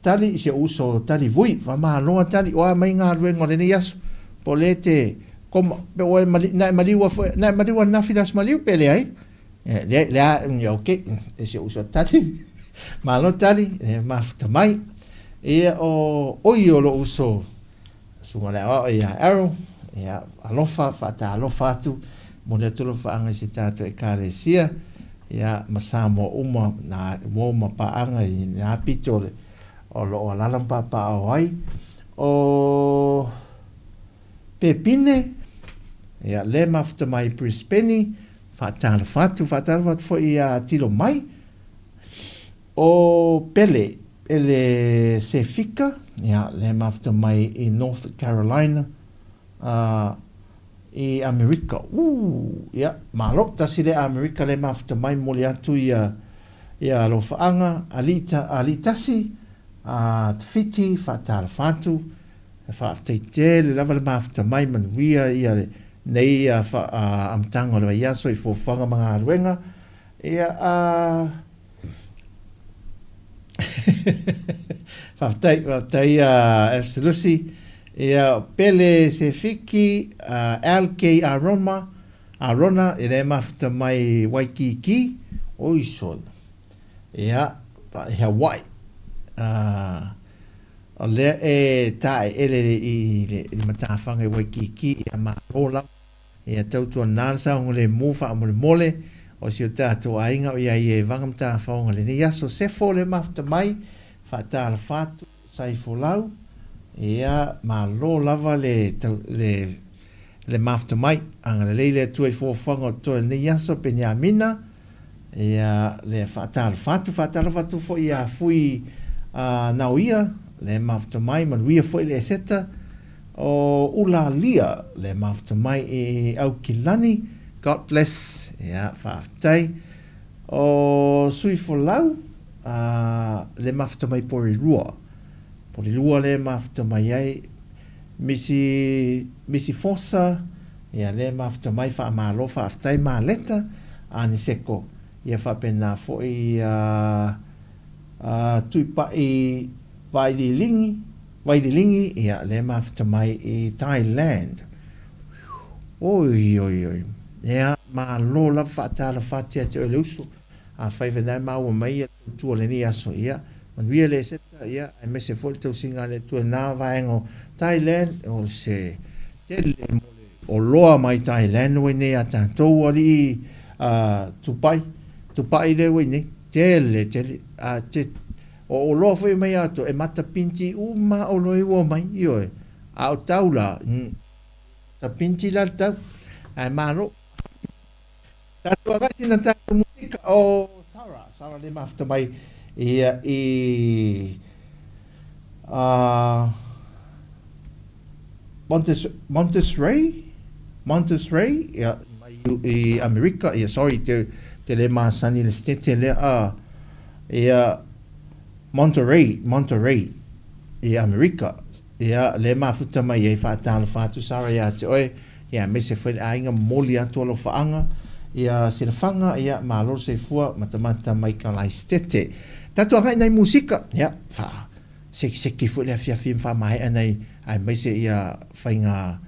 tali i si ou uso Tali Vui, faamalo a Tali, o a mai galuega o lenei aso, po o le te koma, pe ua e mali, na e maliu foi, na e maliu ananafi i le aso maliu pe leai? Leai, leai, ia ok, e si ou uso Tali. Malo tali, e mafuta mai. Ia o oi o lou uso susuga le aoao ia Errol, ia alofa, faatalofa atu, momoli atu alofaaga i si tatou Ekalesia, ia ma Samoa uma, na uo ma paaga i na pito o lo o alala ma papaaao ai. O Pepine, ia le mafuta mai i Brisbane, faatalofa atu, faatalofa atu foi ia Tilo Mai. O Pele, Pele Sefika, ia, lea e mafuta mai i North Carolina, uh, i Amerika. Uu, ia, malo, tasi lea Amerika lea e mafuta mai, momoli atu ia, ia alofaaga, alii, ta, alii tasi, a Tafiti, faatalofa atu, faafetai tele lava le mafuta mai, manuia ia nei ia fa, uh, amataga o le vaiaso i fuafuaga ma galuega. Ia, a... Faafetai, faafetai a Absolusi. Ia, Pele Sefiki, uh, LK Aroma, Arona, e le mafuta mai Waikiki, oi solo. Ia, i Hawaii. Uh, o lea e taeele i le, i le matafaga i Waikiki, ia malo lava. Ia tautuana le saogalemu faamolemole o si o tatou aiga o ia i e vaga matafaoga lenei aso. Sefo le mafuta mai, faatalofa atu, Saifolau, ia malo lava le, le, le mafuta mai. Agalelei le Atua i fuafuaga o totoe lenei aso, Peniamina, ia le faatalofa atu, faatalofa atu foi ia Fui uh, Naoia, le mafuta mai, manuia foi le Eseta, O Ulalia le mafuta mai i Aukilani. God bless. Ia, faafetai. O Suifolau, uh, le mafuta mai Porirua. Porirua le mafuta mai ai. Misi, Misi Fosa, ia le mafuta mai faamalo, faafetai Maleta, Aniseko. Ia faapena foi ia uh, Tuipai Vaililingi, Waililingi, ia, lea e mafuta mai i Thailand. Oi, oi, oi. Ia, malo lava faatalofa atu ia te oe le uso. Afai foi na e maua mai ia tautua lenei aso, ia, manuia le eseta, ia, aemaise foi le tausiga a le Atua i na vaega o Thailand, o se tele mo le oloa mai Thailand ua i nei a tatou alii uh, tupai, tupai lea ua i nei, tele, tele, a te, O oloa foi mai ato e mata pinti uma oloa e ua mai, ioe. A o tau la, mata pinti la le tau. Ae malo. Tatou agai sina tatou musika o Sarah, Sarah le mafuta mai ia i uh, Montes, Monterey, Monterey, ia, mai i Amerika, ia, sorry, te, te le masani le stete lea, a, ia, Monterey, Monterey, i Amerika, ia, le mafuta mai ai faatalofa atu Sarah ia te oe, ia, aemaise foi le aiga momoli atu alofaaga, ia, silafaga, ia, malo le soifua, matamata mai ka laistete. Tatou agai nai musika, ia, wha, Sekiseki foi le afiafi ma faamaea nei aemaise ia faiga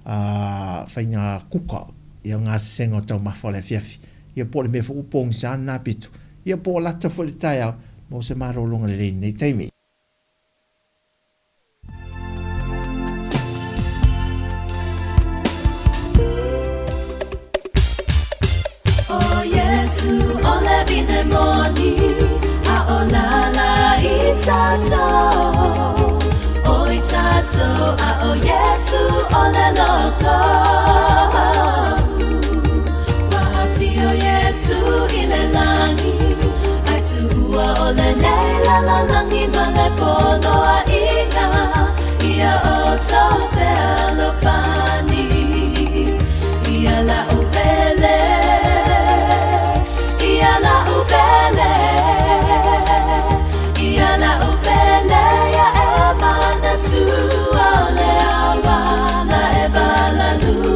a faiga kuka ia gasesega o taumafa o le afiafi ia po o le mea foi ua pogisa lena pito ia po o lata foi le taeao mo se malologa lelei i lenei taimi. O Iesu o le vine moni, a o lala i tatou, o i tatou, a o Iesu o le loko. Ua afio Iesu i le lagi, ai tuhua o lenei lalolagi ma le poloaiga, ia outou fealofani. Ia la'u pele, ia la'u pele, ia la'u pele, ia e manatu o le awa la e valalu.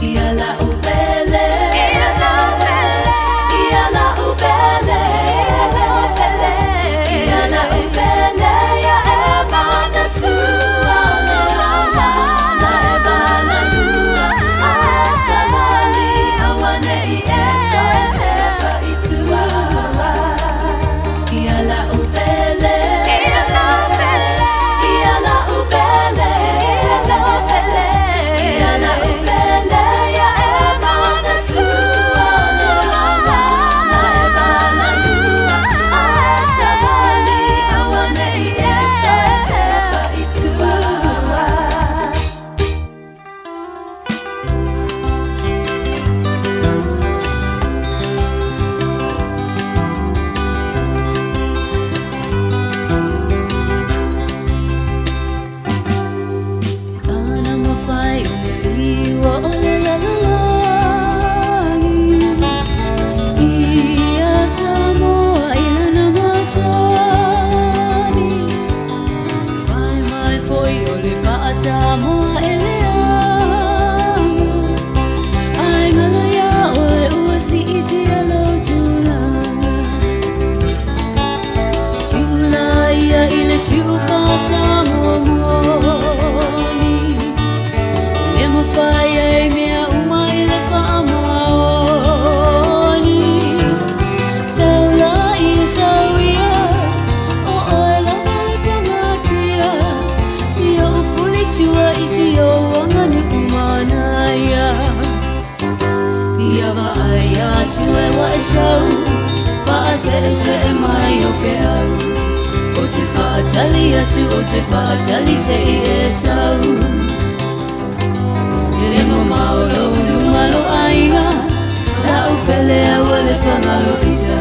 Ia la'u pele, ia la'u pele, ia la'u pele, ia la'u pele, ia e manatua o le aoga na e valalua, a e savali auane'i e toe tepa i tua. Ia la'u pele, ia la'u pele, ia la'u pele, ia la'u pele, ia e manatua o le aoga na e valalua, a e savali auane'i e toe tepa i tua. Ana mawhai o le liwa o le lalolagi, Ia Samoa i lana masani. Fai mai foi o le faa-Samoa e leaga, Ai ngalo ia oe ua siitia lou tulaga. Tiula ia i le tiu faa-Samoa moni, E mafai ai mea uma i le faamaoni. Sau la ia, sau ia, o oe lava le pagatia, Si ou fulitua i si ou aganuu manaia. Fia vaai atu e ua e sau, Faase'ese'e mai o peau. Ou te faatali atu, ou te faatali se'i e sau. E le mamao lou luma lou aiga, La'u pele a ua le fagalo ita.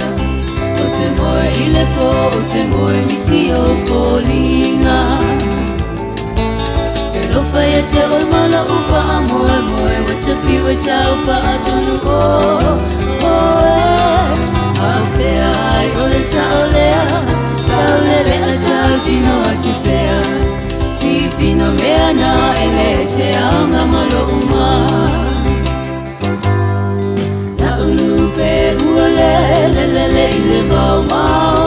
Ou te moe i le pō, ou te moe miti ou foliga. Talofa ia te oe ma lo'u faamoemoe, Ua ta fiu e tau faatonu o oe. Afea ai o le sa'o lea, Taulele a tautino atu pea. Sifina mea na e le se aoga ma lo'u ma. La'u lupe ua lele lele i le maomao.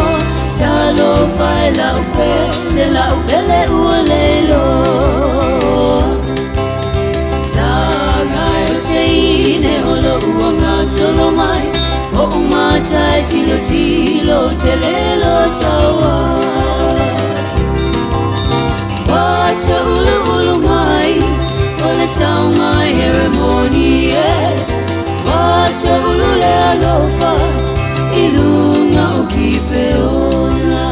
Talofa e la'u pele, la'u pele ua leiloa. Taga e o teine o lo'u aga solo mai, O'u mata e tilotilo tele lo saua. Ua tauluulu mai o le sauga Heremoni e. Ua taulu le alofa i luga o Kipeona.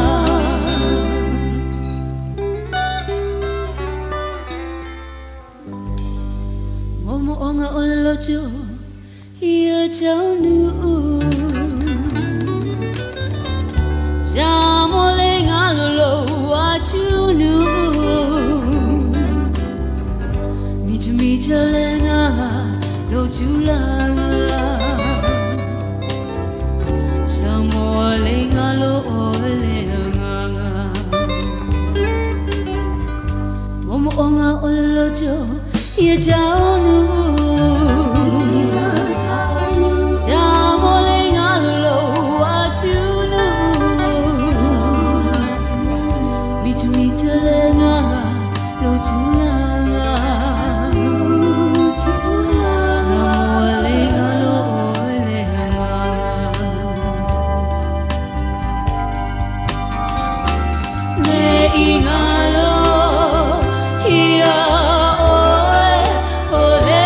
Moomooga o le loto ia taunuu. Sa mo le galo lou atunuu. Mitamita le agaga lou tulaga. Samoa le galo o le agaga. Moomooga o le loto ia taunuu. Sa mo le galo lou atunuu. Mitamita le agaga lou tulaga. Samoa le galo o le agaga. Le i galo ia oe o le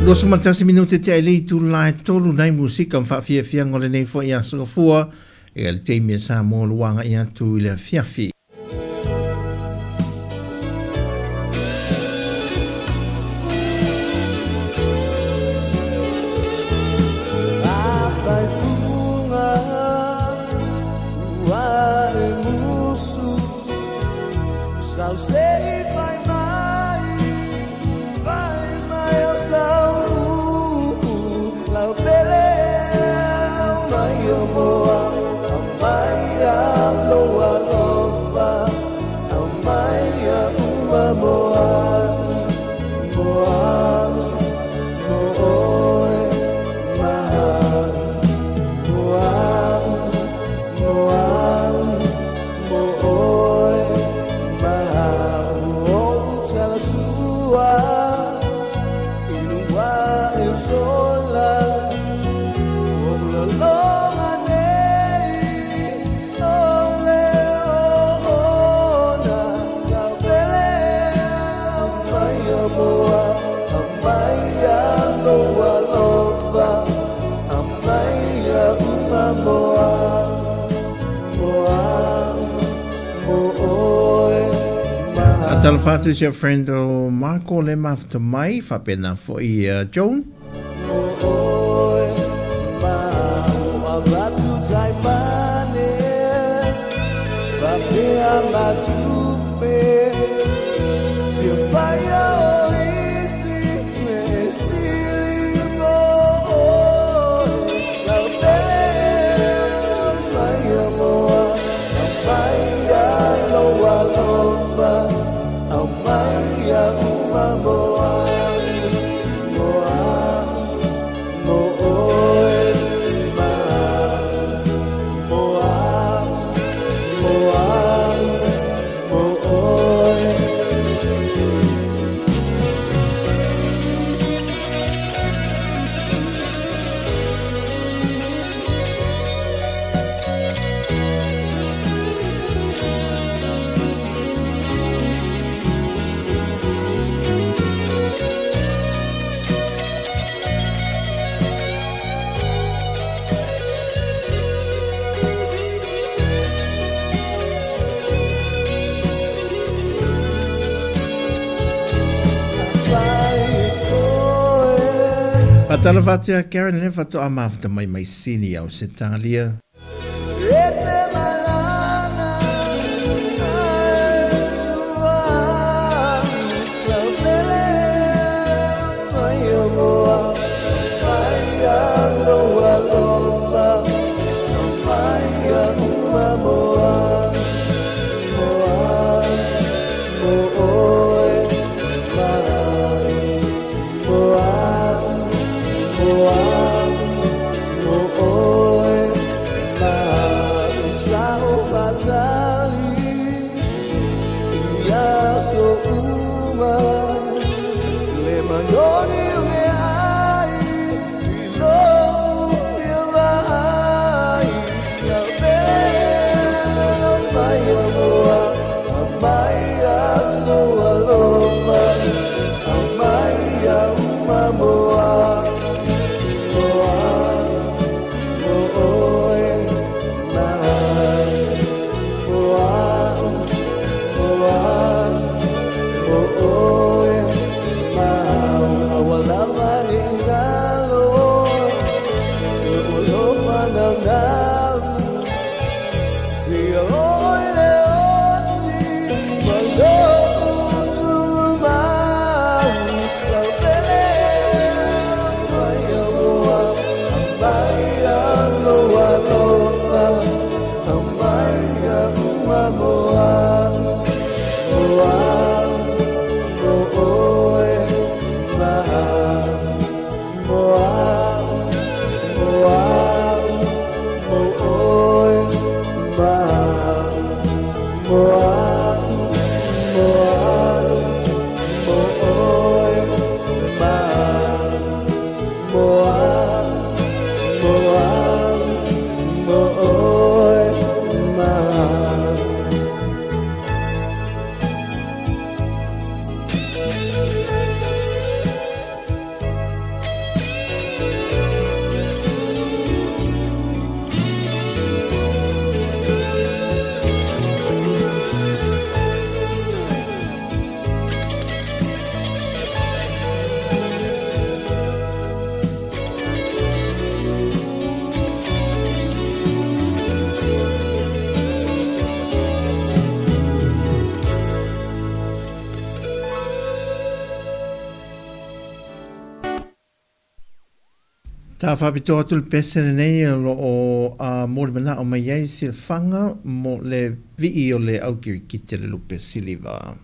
21 minute tea i le itula e 3 nai musika ma faafiafiaga o lenei foi aso gafua e le taimi a Samoa ua agai atu i le afiafi. Talofa atu i si friend o Marco le mafuta mai, faapena foi Joan. Faatalofa atu ia Karen le faatoa mafuta mai mai Sini au Setalia. Ta faapitoa atu le pese lenei o lo o molimanao mai ai silafaga mo le vii o le au kirikiti le lupe siliva.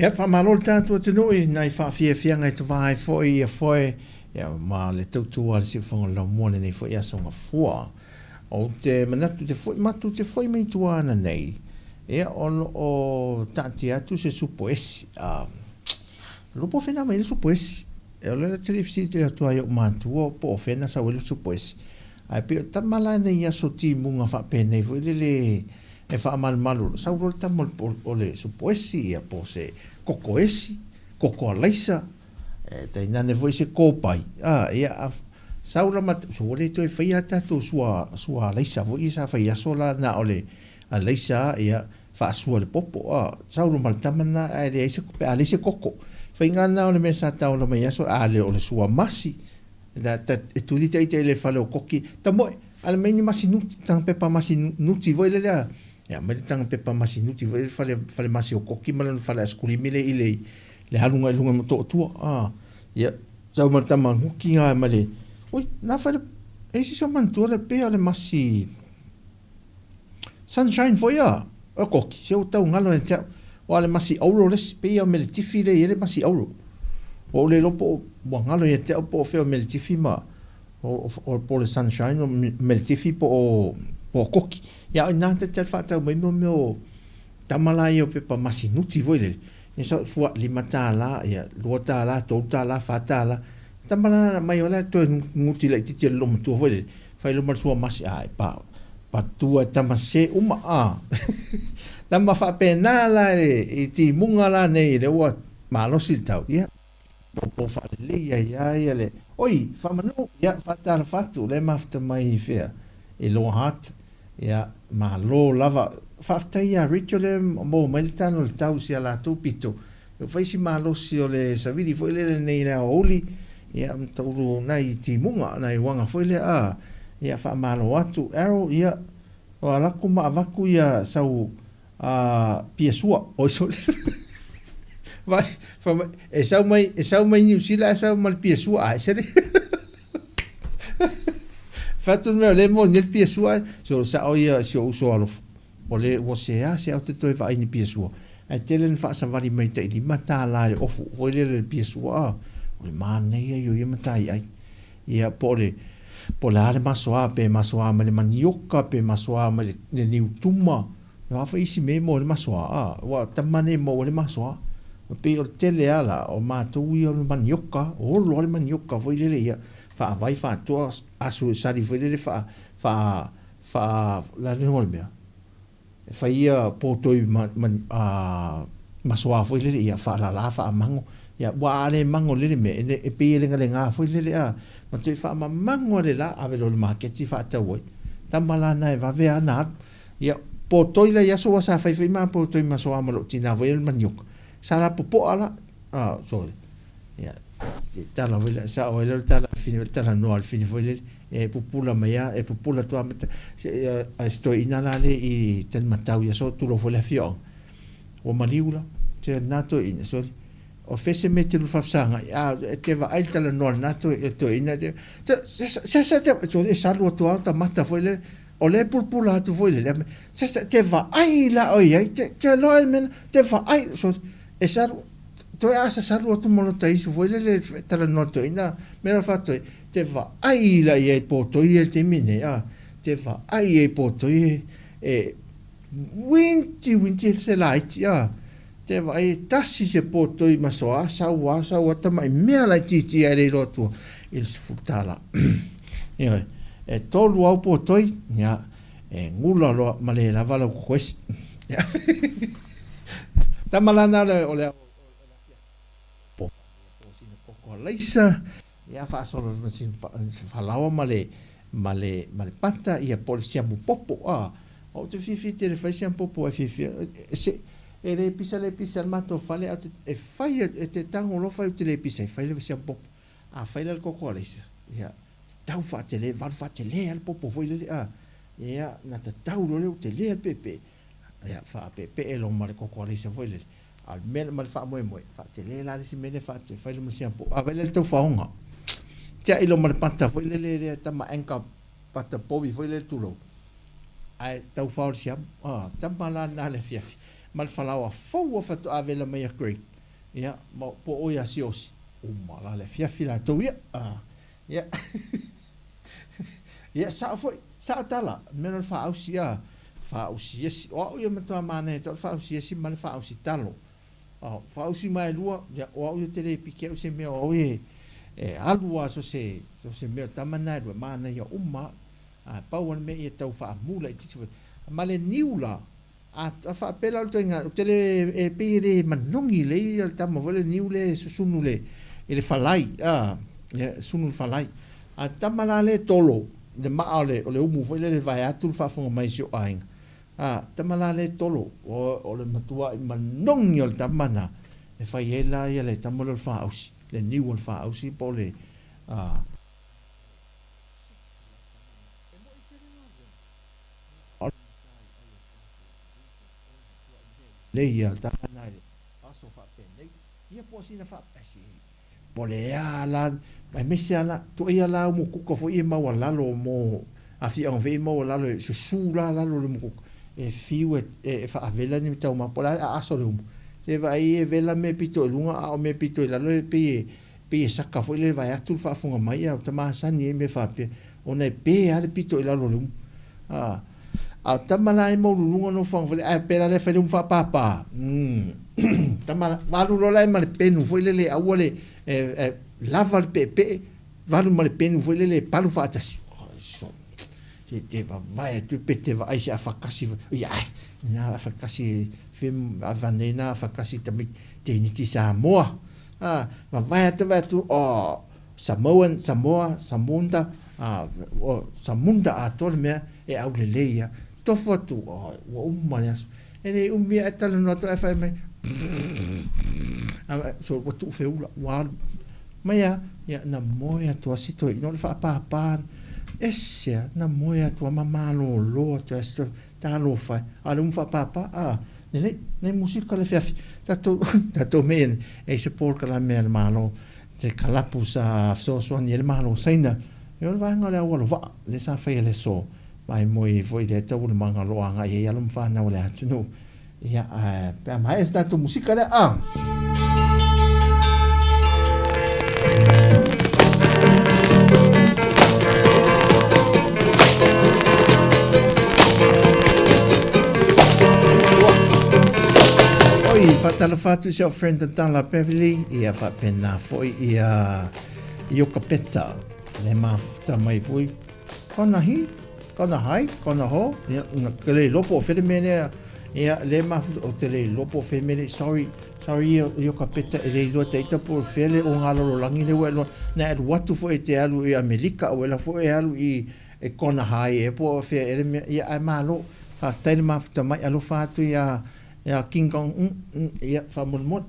Ia, faamalo le tatou atunuu i nai faafiafiaga e tova ai foi ia foe ia, ma le tautua a le Siufofoga o le Laumua lenei foi aso Gafua. Ou te manatu te foi matou te foi mai tua ana nei, ia, o lo o taatia atu se supo esi. Lo po fena mai le supo esi. E o le te le fesili tele atu ai i ou matua po o fea na sau ai le supo esi. Ae pei o tama la nei aso timuga faapenei foi lele e faamalumalu, sau loa le tama o le supoesi ia po o se kokoesi, koko alaisa, e tainane foi se kopai, a, ia, a, sau la ma, ua le toe faia a tatou sua, sua alaisa foi ia sa fai aso la na o le alaisa a, ia, faasua le popo, a, sau loa ma le tama lena ae leai se, pe a leai se koko. Faiga lena o le mea sa taola mai aso, a le o le sua masi, E tuli ita i le fale o koki, tamoe, ala mai ni masi nuti, tanga pepa masi nuti foi le lea. Ia mai le tanga pepa masi nuti foi le fale, fale masi o koki ma lona fale askulimi le i le, le haluga i luga mo tootua. Ah, ia, sau ma le tama nguki ngā ma le, ui, nā fale, e isi so mantua le pea le masi, Sunshine foi a, o koki, se o tau ngalo e te au, o ale masi auro le isi, pei o mele tifi le i ele masi auro. Ua ou le iloa po o ua ngalo ia te au po o fea o mele tifi ma o, o, po o le sunshine o mele tifi po o, po o koki. Ia o ina te te whaatau mai mo mea o tama la ia o pepa masi nuti foi lele. Ia sa fua $5, ia $2, $3, $4. Tama la mai o la toe nguti laitiiti o le loomatua foi lele. Fai loa ma le suamasi, Ae, pa, patua e tama se uma, a. Tama faapena la i timuga la nei lea ua malosi le tau, ia. Popo faalelei ai lava ia le, Oi, Faamanu, ia, faatalofa atu, lea e mafuta mai i fea? I Lower Hutt, ia, malo lava. Faafetai ia Rachel lea e maua mai le tala o le tau i si a latou pito. Ua fai si malosi o le savili foi lele nei i le aoauli, ia, ma taulu nai timuga, nai uaga foi lea, a, ia, faamalo atu. Arrow, ia, o alu atu ma avatu ia sau a pia sua, oi sole. Vai, fai mai, e sau mai, e sau mai Niu Sila ae sau ma le pia sua, a ese le. Fai atu le mea o lea e moni ai le pia sua, so sao ia si ou uso alofa. O le ua sea se au te toe vaai ni pia sua. Ae tele na faasavali mai tai $5 i le ofu foi lele le pia sua a. O le manaia ia o ia matai ai. Ia po o le po o le a le masoa pe masoa mai le manioka pe masoa mai le niu tuma. O a foi isi mea e maua ai le masoa a. Ua tama nei e maua ai le masoa. E pei o le tele lava la o matou ia o le manioka, olo lava le manioka foi lele ia faavai faatoa asu e sali foi lele faa faa Faa, o le a le igoa o le mea? E fai ia potoi ma, ma, a, masoa foi lele, ia faalala, faamago. Ia, ua a le mago lele mea, e, e pei e legalega foi lele, a, ma toe faamamago lava le la, ave loa i le maketi faatau ai. Tama la na e vave lava ona alu. Ia, potoi la i aso aua sa fai foi ma potoi masoa ma lou tina foi le manioka. Sa lapopoa la, a, sole. Ia, te tala foi lea, sao ai lea o le tala a le talanoa a le fine foi lele, e pupula mai lava, e pupula atu lava a si toeaina la lea i Talimatau ia so tulou foi le afioaga, ua maliu la, se lena toeaina, sole, o fea se mea e te lua faafesagai, a e te vaai i le talanoa a lena toeaina, seasea te, sole, e salu atu lava ota mata foi lele, o lea e pulapula atu foi lele, seasea te vaai la oe i ai, te iloa e le mea lena, te vaai, sole, e salu, Toe asasalu atu ma lota isu foi lele e talanoa atu ai na mea la faatoi te vaai la i ai potoi ia i le taimi nei a te vaai i ai potoi e e uinti uinti se laiti a te vaai e tasi se potoi masoa sau a sau a tamai mea laitiiti ae le iloa atua i le $10 ioe e tolu au potoi ia e gula loa ma le lava lau kokoesi. Tama la na o le po sina koko alaisa ia faasolo ma sina falaoa ma le ma le ma le pata ia po o le siamu popo a ou te fiafia tele e fai siamu popo e fiafia se e le pisa le pisa le matou fale ae e fai e te tago loa fai ou te le pisa ai fai le siamu popo a fai la le koko alaisa ia tau faatele valu faatele lava le popo foi lele a ia na tatau loa lea ua tele le peepee Ia, faapeepee loa ma le koko alaisa foi lele. A o le mea ma le faamoemoe, faatele la le isi mea lea faatu e fai loa ma siampo. A vaai la i le taufaoga. Tiai loa ma le pata foi lele lea tama anchor pata povi foi lele tulou, ae taufao le siamu. A, tama la lena le afiafi ma le falaoa fou lava faatoa vela mai a Craig. Ia, ma po o ia Siaosi. Uma la le afiafi latou ia. A, ia. Ia, sao foi, sao tala, mea o le faaausi a, faausiesi. O au ia matua manaia atu au le faausiesi ma le faausi talo. O, faausi maelua, ia, o au ia te le piki au se mea o au e, e alu lava so se, so se mea o tama na e lua, manaia uma au. A, pau lava le mea ia tau faamu laitiiti foi. Ma le niu la, A faapea la o le ituaiga, ou te le, e pei e le manogi lelei le tama foi lea, le niu lea e susunu i le falai, a, ia, sunu i le falai. A o le tama la lea e tolo i le maa o le, o le umu foi lele vaeatu le faafofoga mai a si ou aiga, a, tama la lea e tolo, o, o le matuai manogi o le tama lena, e fai ai la ia le tama lea o le faausi, le niu o le faausi po o le, a. Lei ia le tama na i le aso faapenei, ia po o sina faapesi po o le a la, aemaise lava la, tuuaia la au mokuka foi ia e maualalo mo afioaga foi ia e maualalo e susu la lalo o le mokuka, e fiu e faavela ni taumafa po o le a le aaso o le umu, se vaai e vela mea pito i luga a o mea pito i lalo e pei e pei e saka foi lele vaeatu le faafofoga mai a o ta masani ai mea faapea ona e pe lava le pito i lalo o le umu. A, a o tama la e maululuga nofoaga foi lele, ae pei la lea fai le umu faapapa. Umm. Tama la, valu loa la e ma le penu foi lele aua le, e, e, lava le peepee, valu ma le penu foi lele e palu faatasi. Se te vavae atu pe te vaai se afakasi ia ae na afakasi fe avanei na afakasi tamaiti teiniti Samoa a vavae atu vae atu o Samoan Samoa Samunda a o Samunda atoa le mea e aulelei ia tofu atu o ua uma le aso e le umi ae talanoa atu ae fai mai so ua tuu feula ua alu mai a ia na moe atu a si toeaina o le faapapa ese a na moe atu a ma malolo atu a si toeaina talofa e a o le umu faapapa a lelei nai musika le afiafi tatou tatou mea ia nei e i se polokalame a le Malo se kalapu sa fesoasoani ai le Malo o Saina e o le vaega o le auala vaa lea sa faia i le aso maimoe ai foi lea taualumaga o lo o agai ai alo ma fanau a le atunuu Ia, ae pe a maea se tatou musika lea, a. Oi, faatalofa atu i si au friend Tatala Beverly, ia faapena foi ia Iokapeta, le mafuta mai foi Kona hi, kona hai, kona ho, ia, ke le iloa po o fea le mea lea, ia, le mafuta, o te le iloa po o fea le mea lea, sorry, sorry Iokapeta, e le iloa e taita po o fea le o ngā lololangi lea ua e iloa, na e alu atu foi e te alu i Amerika, ua ela foi e alu i e kona hai e po o fea ea le mea, ia, ae malo, faafetai le mafuta mai, alofa atu iā, Ia King Kong ia faamolemole.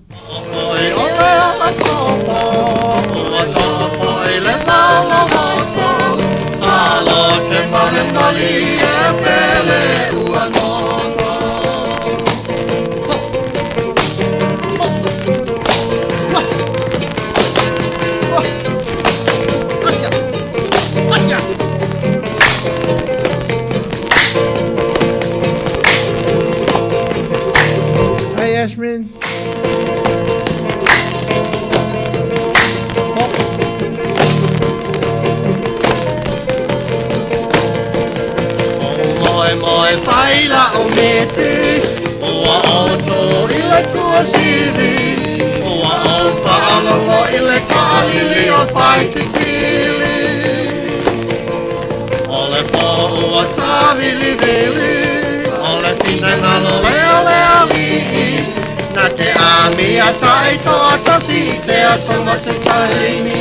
Hi Ashman. Moe pai la o meti, ua o tō i le tuasivi, ua o whaalongo i le taalili o whaitikili. O le pō ua sāvilivili, o le finagalo lea o le alii, na te amia taitoatasi i se aso ma se taimi.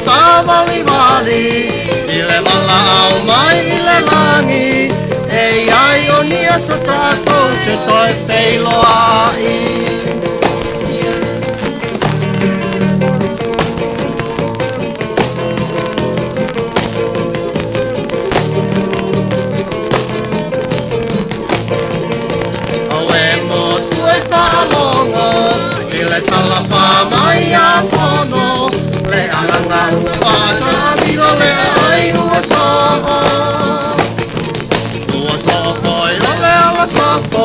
Savalivali i le valaau mai i le lagi, e i ai o ni aso tatou te toe feiloai. Auē mo sue faalogo i le tala mai a fono, le alaga ua faatamilo le ai ua soo. Ua soo foi o le ala soko,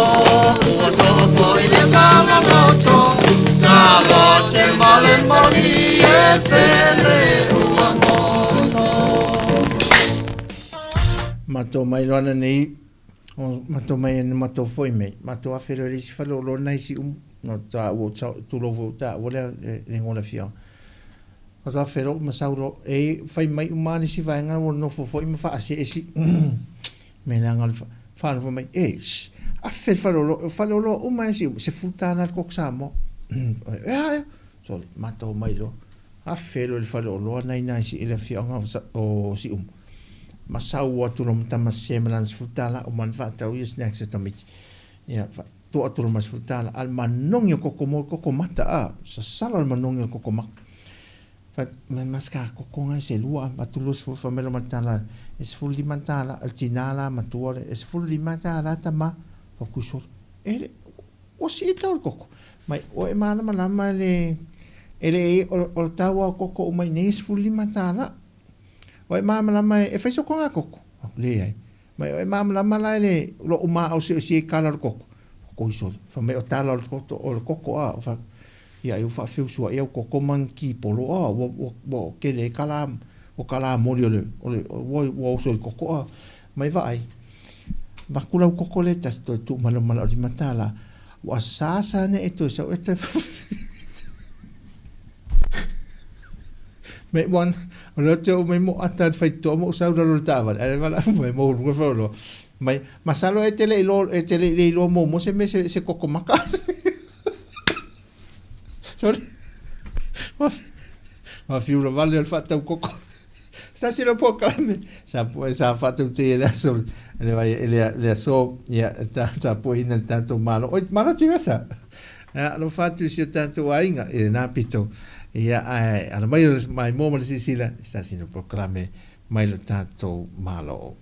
ua soo foi le malaloto, sa lote ma le moni e pele ua goto. Matou mai loa nei, o matou mai na matou foi mai, matou afe loa i le isi fale o loa nai siumu. No ta ua tulou foi ta ua lea le igoa o le afioaga. Faatoa felo ma sau loa e fai mai uma lava le isi vaega ua nofo foi ma faasee si mea leaga o le faalogo mai, e shh afe le faleoloa, o faleoloa uma e si $10 le koko Samoa. E a ea? Sole, matou omai loa. Afe loa i le faleoloa na i ina i le afioaga o Siumu. Ma sau atu loa ma tama sese ma lana $10 uma ona faatau ia snacks a tamaiti. Ia, $30 a le manogi o koko mo koko mata a sasala le manogi o koko mata fa mai mas ka koko ngai se lua atu 20 fa mai lo matala e $15 al tina la matua le e $15 tama fa kusol e le Ua sii le tau o le koko. Mai, ua e malamalama le, e le o le tau lava o koko uma i inei e $15. Ua e malamalama e fai sokoga koko? Leai. Mai o e malamalama la i le lo'u maosiosi ai kala o le koko? Oi sole, fai mai o tala o le toto o le koko a, fa, ia ai ua faafeusuai au koko ma ni kipolo a, ua, ua, ua kele ai kala, o kala moli o le, o le, ua, ua oso i le koko a. Mai vaai, vaku lau koko le tasi toe tuu mai lou malaolima tala, ua sa sa ne e toe sau e toe Mai ua o lea te oo mai mo ata le faitotoa ma ou sau i lalo o le taavale, ae valaau mai mo luga faaloa. Mai, masalo e te le iloa, e te le i iloa muamua se mea se, se koko maka. Sorry. Ma fiula vale o le faatau koko. Sa se leo polokalame sa sa faatautaia i le aso le vai le le aso ia ta tapuaiina le tatou Malo. Oi Malo Tiresa. Ia alofa atu i si o tatou aiga i lena pito. Ia ae ala mai o le maimoa ma le silasila i se tasi o polokalame mai lo tatou Malo.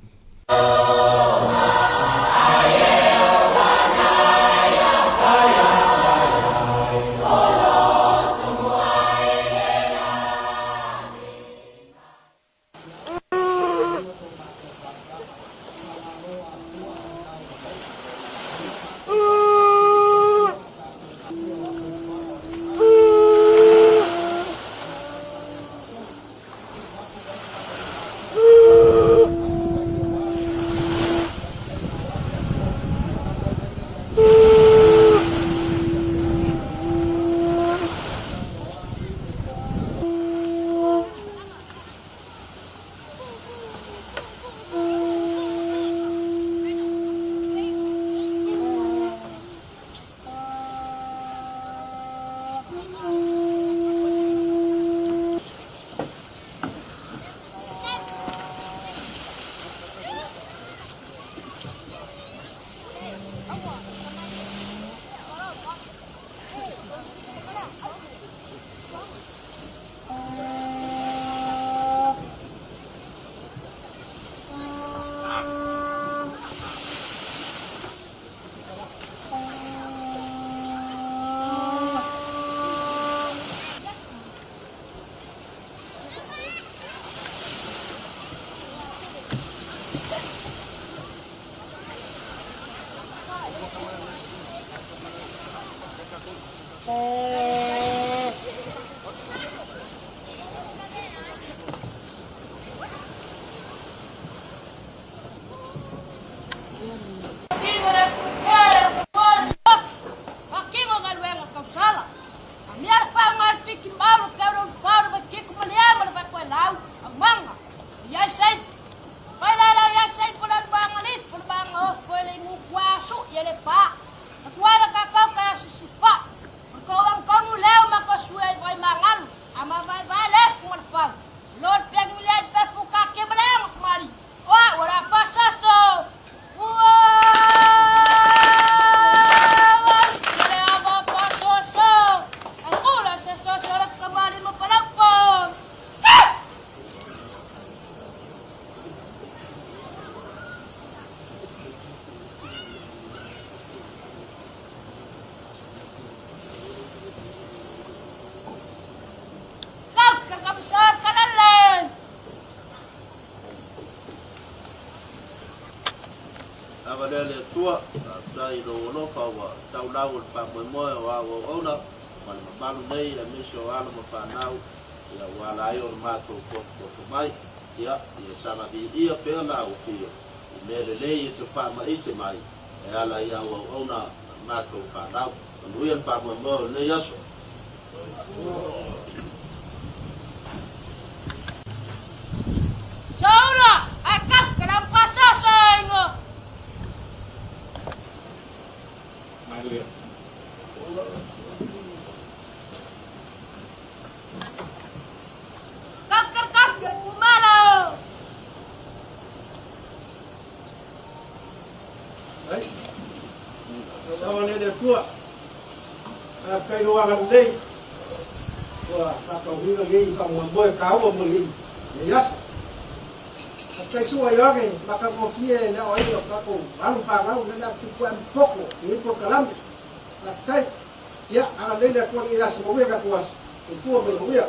Ava lea le Atua, faafetai i lou alofa ua taulau o le faamoemoe o au auauna ma le mamalu nei aemaise o alo ma fanau ia ua ala ai ona matou potopoto mai. Ia, ia saga viia pea la ufio i mea lelei e te faamaite mai e ala i au auauna ma matou fanau. Manuia le faamoemoe o lenei aso. Saoa lea le Atua. Faafetai lou agalelei ua faataunuuina nei faamoemoe taua mo lenei aso. Faafetai sua Ioane matagofie le aoaina o tatou alo ma fanau lea le a tupu ae ma popo i lenei polokalame. Faafetai. Ia, agalelei le Atua i lenei aso manuia tatou aso. Soifua ma ia manuia.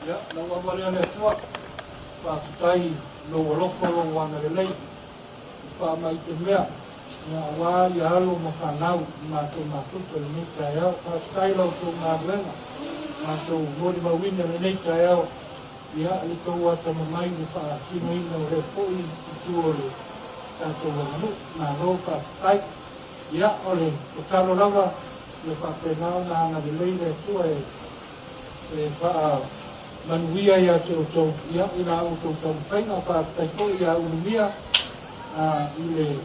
Ia, lau ava lea le Atua, faafetai i lou alofa, lou agalelei, i faamaitemea, ia aua ia alo ma fanau i matou mafuta i lenei taeao. Faafetai i la outou galuega, matou molimauina i lenei taeao, ia le tou atamamai i le faatinoina o lea foi itu o le tatou aganuu. Malo faafetai. Ia, o le tatalo lava, ia faapena ona agalelei le Atua e e faamanuia ia te outou ia i la outou taumafaiga. Faafetai foi ia Ulumia i le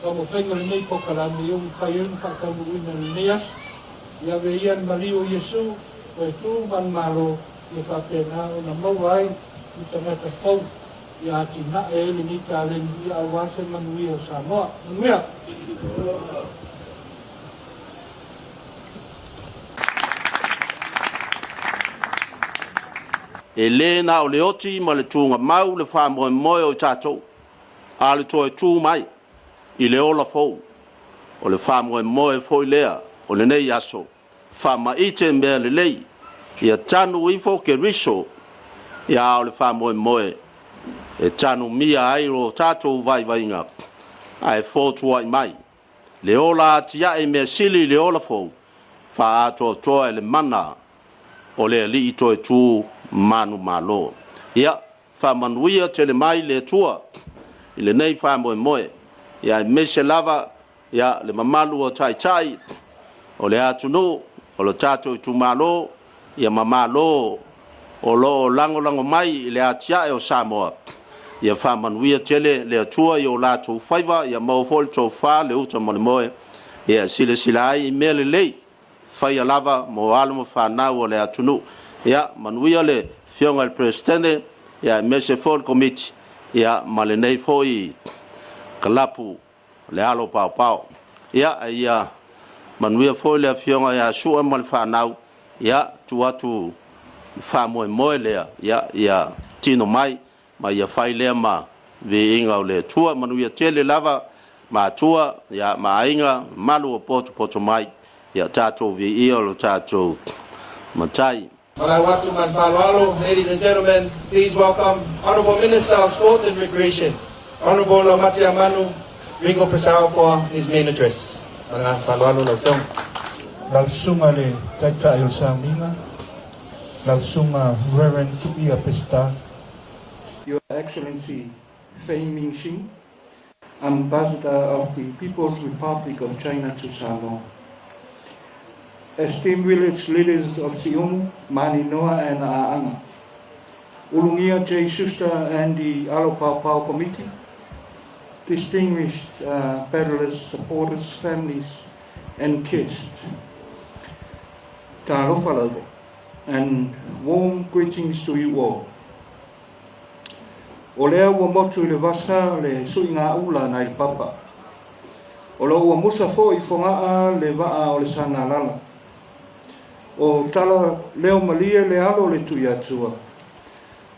taumafaiga o lenei polokalame ia ua mafai ai ona faataunuuina i lenei aso. Ia ave ia le maliu o Iesu o e tu ma le Malo ia faapena ona maua ai ni tagata fou ia atinae ai lenei taleni ia aua se manuia o Samoa. Manuia! E le na o le oti ma le tugamau le faamoemoe o i tatou, a o le toe tu mai i le ola fou. O le faamoemoe foi lea o lenei aso, faamaite mea lelei, ia tanu ifo Keriso, ia a o le faamoemoe e tanumia ai lo tatou vaivaiga, ae fotuai mai le ola atiae mea sili i le ola fou, faaatoatoa e le mana o le Alii toe tu manumalo. Ia, faamanuia tele mai le Atua i lenei faamoemoe, ia aemaise lava ia le mamalu o Taitai o le atunuu, o lo tatou itumalo, ia ma Malo o lo o lagolago mai i le atiae o Samoa, ia faamanuia tele le Atua i o latou faiva, ia maua foi le tofa, le uta ma le moe, ia e silasila ai i mea lelei, faia lava mo alo ma fanau o le atunuu. Ia manuia le Afioga i le Peresetene, ia aemaise foi le Komiti, ia ma lenei foi kalapu le alo paopao. Ia, ia manuia foi le afioga ia Sua ma le fanau, ia, tuu atu le faamoemoe lea, ia, ia tino mai, ma ia fai lea ma viiga o le Atua. Manuia tele lava matua, ia, ma aiga, mamalu o potopoto mai, ia tatou viia lo tatou Matai. Malauatu Manfaloalo, ladies and gentlemen, please welcome Honorable Minister of Sports and Recreation, Honorable Laumatia Manu Ringo Purcell for his main address. Malauatu lau Afioga. Lau Susuga le Taitai o le Sauniga, lau Susuga Reverend Tuia Peseta. Your Excellency Fei Mingxing, Ambassador of the People's Republic of China to Samoa. Esteemed village leaders of Siumu, Maninoa and A'anga. Ulugia J. Schuster and the Alo Pao Pao Committee, distinguished paddlers, supporters, families, and guests. Talofa lava, and warm greetings to you all. O lea ua motu i le vasa le suiga ula nai le papa. O lo ua musa foi i Fogaa le vaa o le Sagalala. O tala leo malie le alo o le Tuiatua,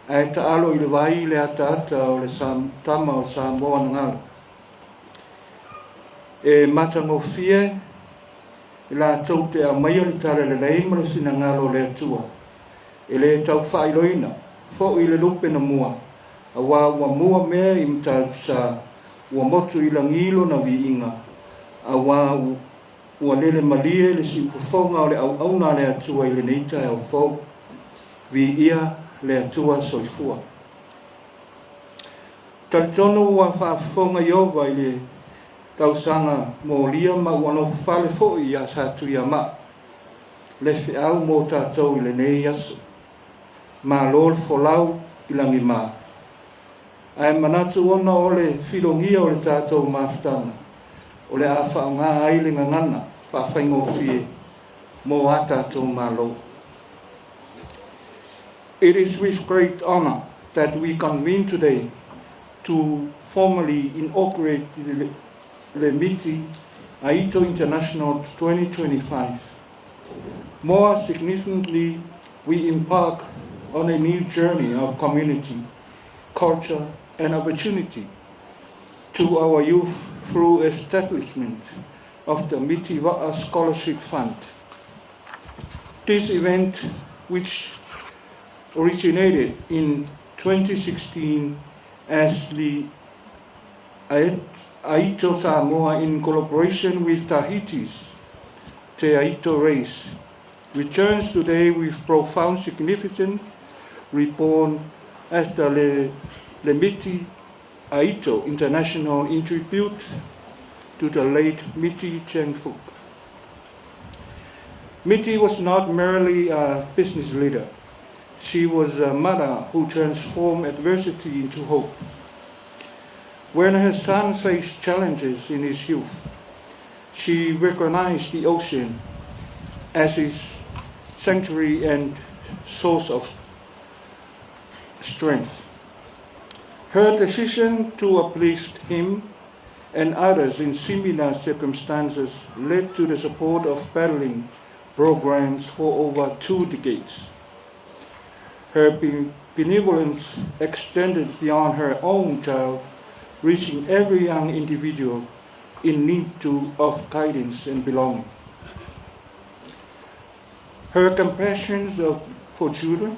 ae taalo i le vai le ataata o le tama o Samoa na galo. E matagofie i latou te aumaia le tala lelei ma le finagalo o le Atua, e le tau faailoina foi le lupe na mua, auā ua mua mea i Matautu-sa, ua motu i lagi lona viiga, auā ua lele malie le siufofoga o le auauna a le Atua i lenei taeao fou. Viia le Atua Soifua. Talitonu ua faafofoga Ieova i le. tausaga molia ma ua nofo fale fo'i iā Satuiamaa le feau mo tatou i lenei aso. Malo le folau i lagimā. Ae manatu ona o le filogia o le tatou mafutaga, o le a faaaoga ai le gagana faafaigofie mo a tatou Malo. It is with great honor that we convene today to formally inaugurate the Le Miti Aito International 2025. More significantly, we embark on a new journey of community, culture, and opportunity to our youth through establishment of the Miti Va'a Scholarship Fund. This event, which originated in 2016 as the Aito Samoa in collaboration with Tahiti's Te Aito Race, returns today with profound significance, reborn as the Le, Lemiti Aito International in tribute to the late Miti Cheng Fook. Miti was not merely a business leader. She was a mother who transformed adversity into hope. When her son faced challenges in his youth, she recognized the ocean as his sanctuary and source of strength. Her decision to uplift him and others in similar circumstances led to the support of paddling programs for over 2 decades. Her benevolence extended beyond her own child, reaching every young individual in need of guidance and belonging. Her compassion for children,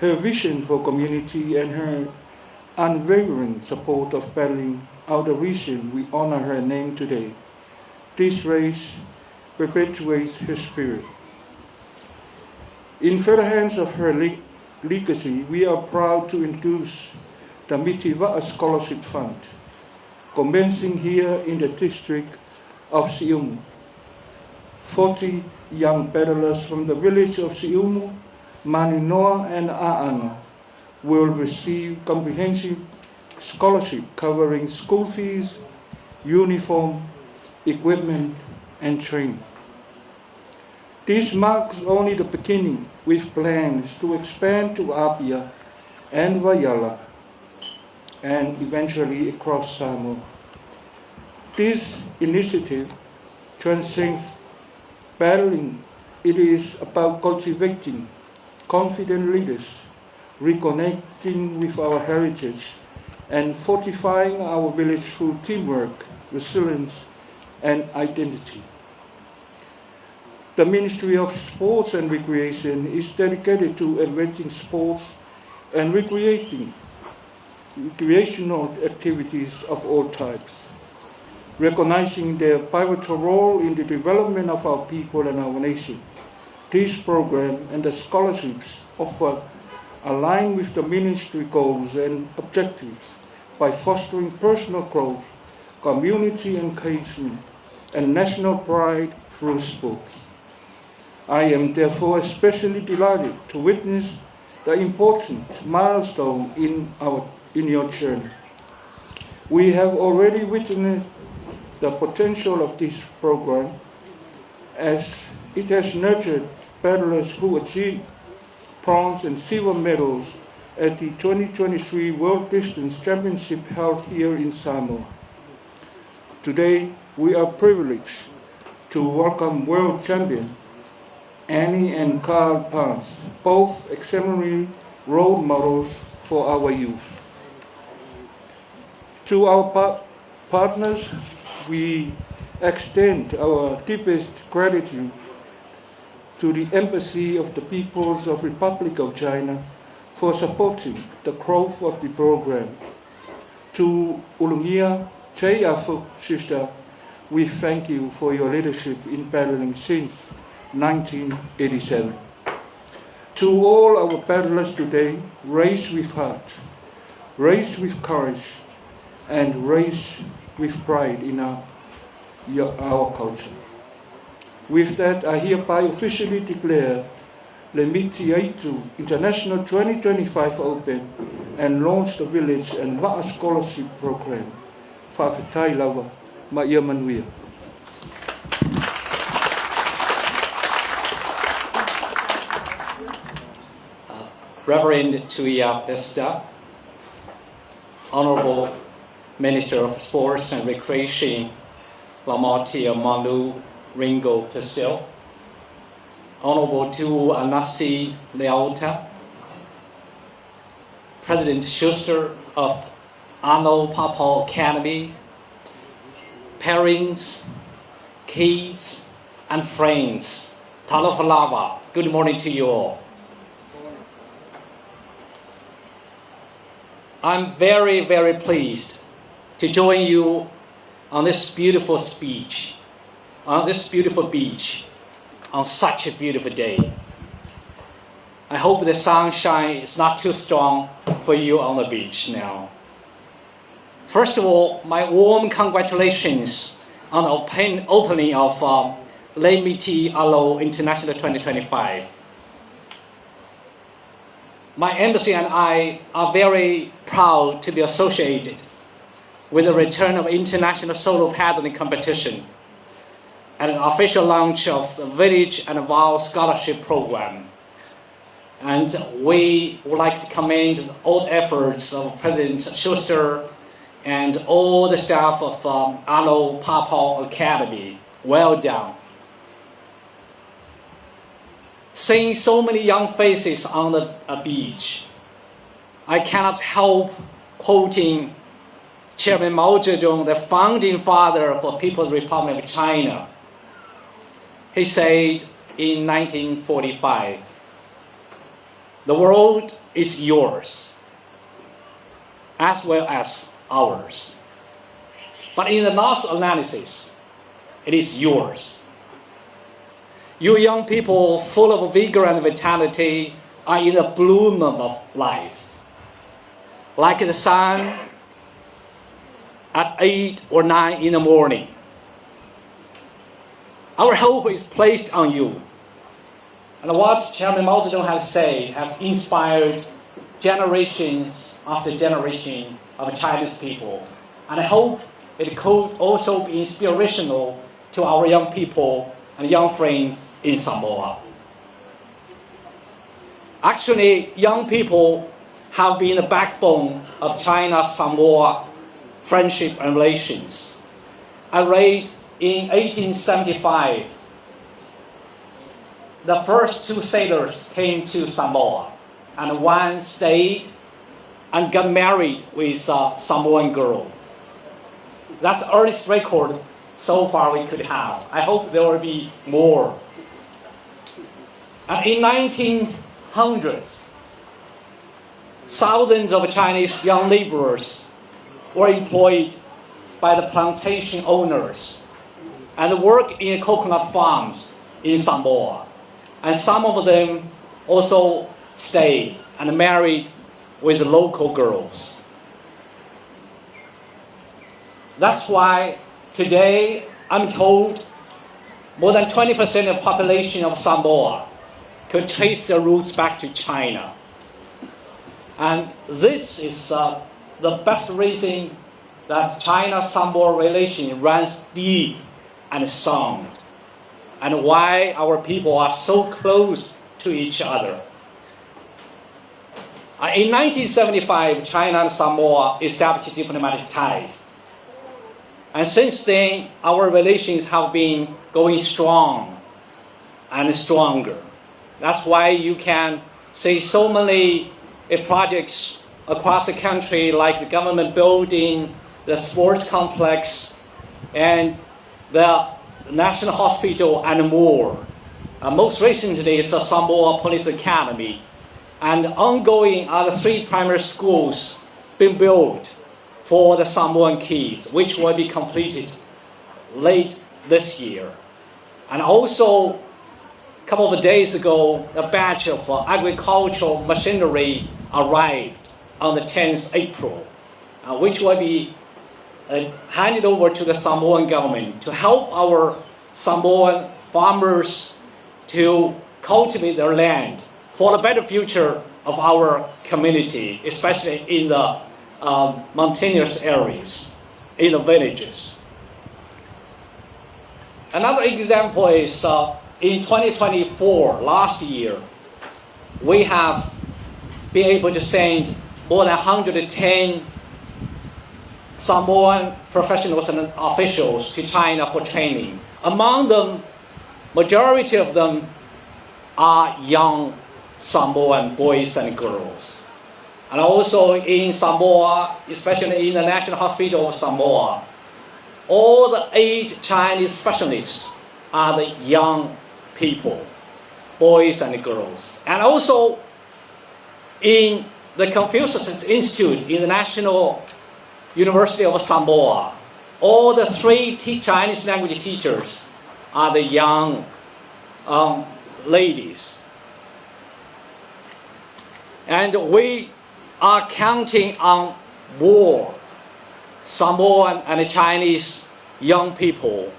her vision for community, and her unwavering support of paddling are the reason we honor her name today. This race perpetuates her spirit. In furtherance of her legacy, we are proud to introduce the Miti Va'a Scholarship Fund, commencing here in the district of Siumu. 40 young paddlers from the village of Siumu, Maninoa, and A'anga will receive comprehensive scholarship covering school fees, uniform, equipment, and training. This marks only the beginning, with plans to expand to Apia and Vaiala and eventually across Samoa. This initiative transcends paddling. It is about cultivating confident leaders, reconnecting with our heritage, and fortifying our village through teamwork, resilience, and identity. The Ministry of Sports and Recreation is dedicated to advancing sports and recreational activities of all types, recognizing their pivotal role in the development of our people and our nation. This program and the scholarships offered align with the ministry goals and objectives by fostering personal growth, community engagement, and national pride through sports. I am therefore especially delighted to witness the important milestone in your journey. We have already witnessed the potential of this program as it has nurtured paddlers who achieved bronze and silver medals at the 2023 World Distance Championship held here in Samoa. Today, we are privileged to welcome world champion Annie and Carl Parns, both exemplary role models for our youth. To our partners, we extend our deepest gratitude to the Embassy of the Peoples of Republic of China for supporting the growth of the program. To Ulugia Cheyafuk sister, we thank you for your leadership in paddling since 1987. To all our paddlers today, race with heart, race with courage, and race with pride in our, our culture. With that, I hereby officially declare Le Miti Aitu International 2025 open and launch the Village and Va'a Scholarship Program. Faafetai lava ma ia manuia. Reverend Tuia Besta, Honorable Minister of Sports and Recreation, Lamatia Manu Ringo Purcell, Honorable Tu Anasi Leauta, President Schuster of Arnold Papa Academy, parents, kids, and friends. Talofa lava, good morning to you all. I'm very, very pleased to join you on this beautiful speech, on this beautiful beach, on such a beautiful day. I hope the sunshine is not too strong for you on the beach now. First of all, my warm congratulations on the opening of Le Miti Alo International 2025. My embassy and I are very proud to be associated with the return of international solo paddling competition and an official launch of the Village and Vow Scholarship Program. And we would like to commend all the efforts of President Schuster and all the staff of Alo Papa Academy. Well done. Seeing so many young faces on the beach, I cannot help quoting Chairman Mao Zedong, the founding father of the People's Republic of China. He said in 1945, "The world is yours, as well as ours. But in the last analysis, it is yours." You young people, full of vigor and vitality, are in the bloom of life. Like the sun at 8 or 9 in the morning. Our hope is placed on you. And what Chairman Mao Zedong has said has inspired generations after generation of Chinese people. And I hope it could also be inspirational to our young people and young friends in Samoa. Actually, young people have been the backbone of China-Samoa friendship and relations. I read in 1875, the first two sailors came to Samoa, and one stayed and got married with a Samoan girl. That's the earliest record so far we could have. I hope there will be more. And in 1900s, thousands of Chinese young laborers were employed by the plantation owners and worked in coconut farms in Samoa. And some of them also stayed and married with local girls. That's why today I'm told more than 20% of the population of Samoa could trace their roots back to China. And this is the best reason that China-Samoa relation runs deep and sound, and why our people are so close to each other. In 1975, China and Samoa established diplomatic ties. And since then, our relations have been going strong and stronger. That's why you can see so many projects across the country, like the government building, the sports complex, and the National Hospital, and more. Most recently, it's the Samoa Police Academy. And ongoing are the three primary schools being built for the Samoan kids, which will be completed late this year. And also, a couple of days ago, a batch of agricultural machinery arrived on the 10th April, which will be handed over to the Samoan government to help our Samoan farmers to cultivate their land for the better future of our community, especially in the mountainous areas, in the villages. Another example is in 2024, last year, we have been able to send more than 110 Samoan professionals and officials to China for training. Among them, majority of them are young Samoan boys and girls. And also in Samoa, especially in the National Hospital of Samoa, all the 8 Chinese specialists are the young people, boys and girls. And also in the Confucius Institute in the National University of Samoa, all the 3 Chinese language teachers are the young ladies. And we are counting on more Samoan and Chinese young people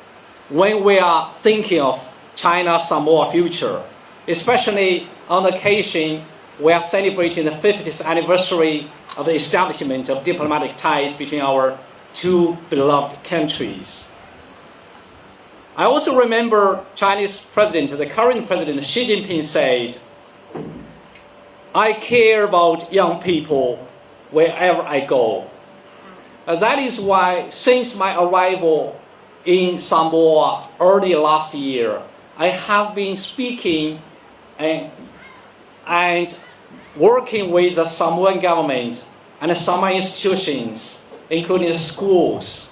when we are thinking of China-Samoa future, especially on the occasion we are celebrating the 50th anniversary of the establishment of diplomatic ties between our two beloved countries. I also remember Chinese President, the current President Xi Jinping said, "I care about young people wherever I go." And that is why, since my arrival in Samoa early last year, I have been speaking and working with the Samoan government and the Samoan institutions, including the schools,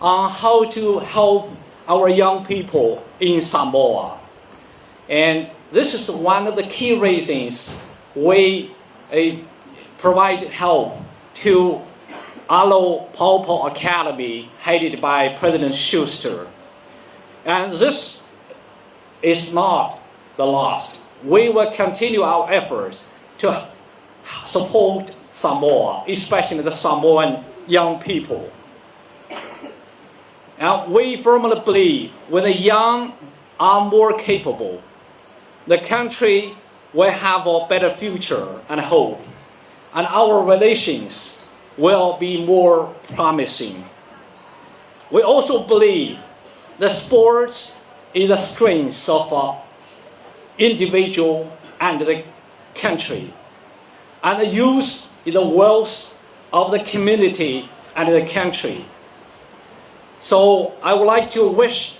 on how to help our young people in Samoa. And this is one of the key reasons we provide help to Alo Paopao Academy, headed by President Schuster. And this is not the last. We will continue our efforts to support Samoa, especially the Samoan young people. Now, we firmly believe when the young are more capable, the country will have a better future and hope, and our relations will be more promising. We also believe the sports is the strength of an individual and the country, and the youth is the wealth of the community and the country. So I would like to wish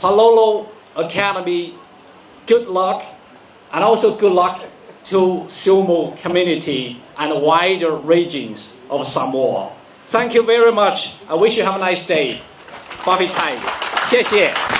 Palolo Academy good luck, and also good luck to Siumu community and wider regions of Samoa. Thank you very much. I wish you have a nice day. Fa'afetai. 谢谢。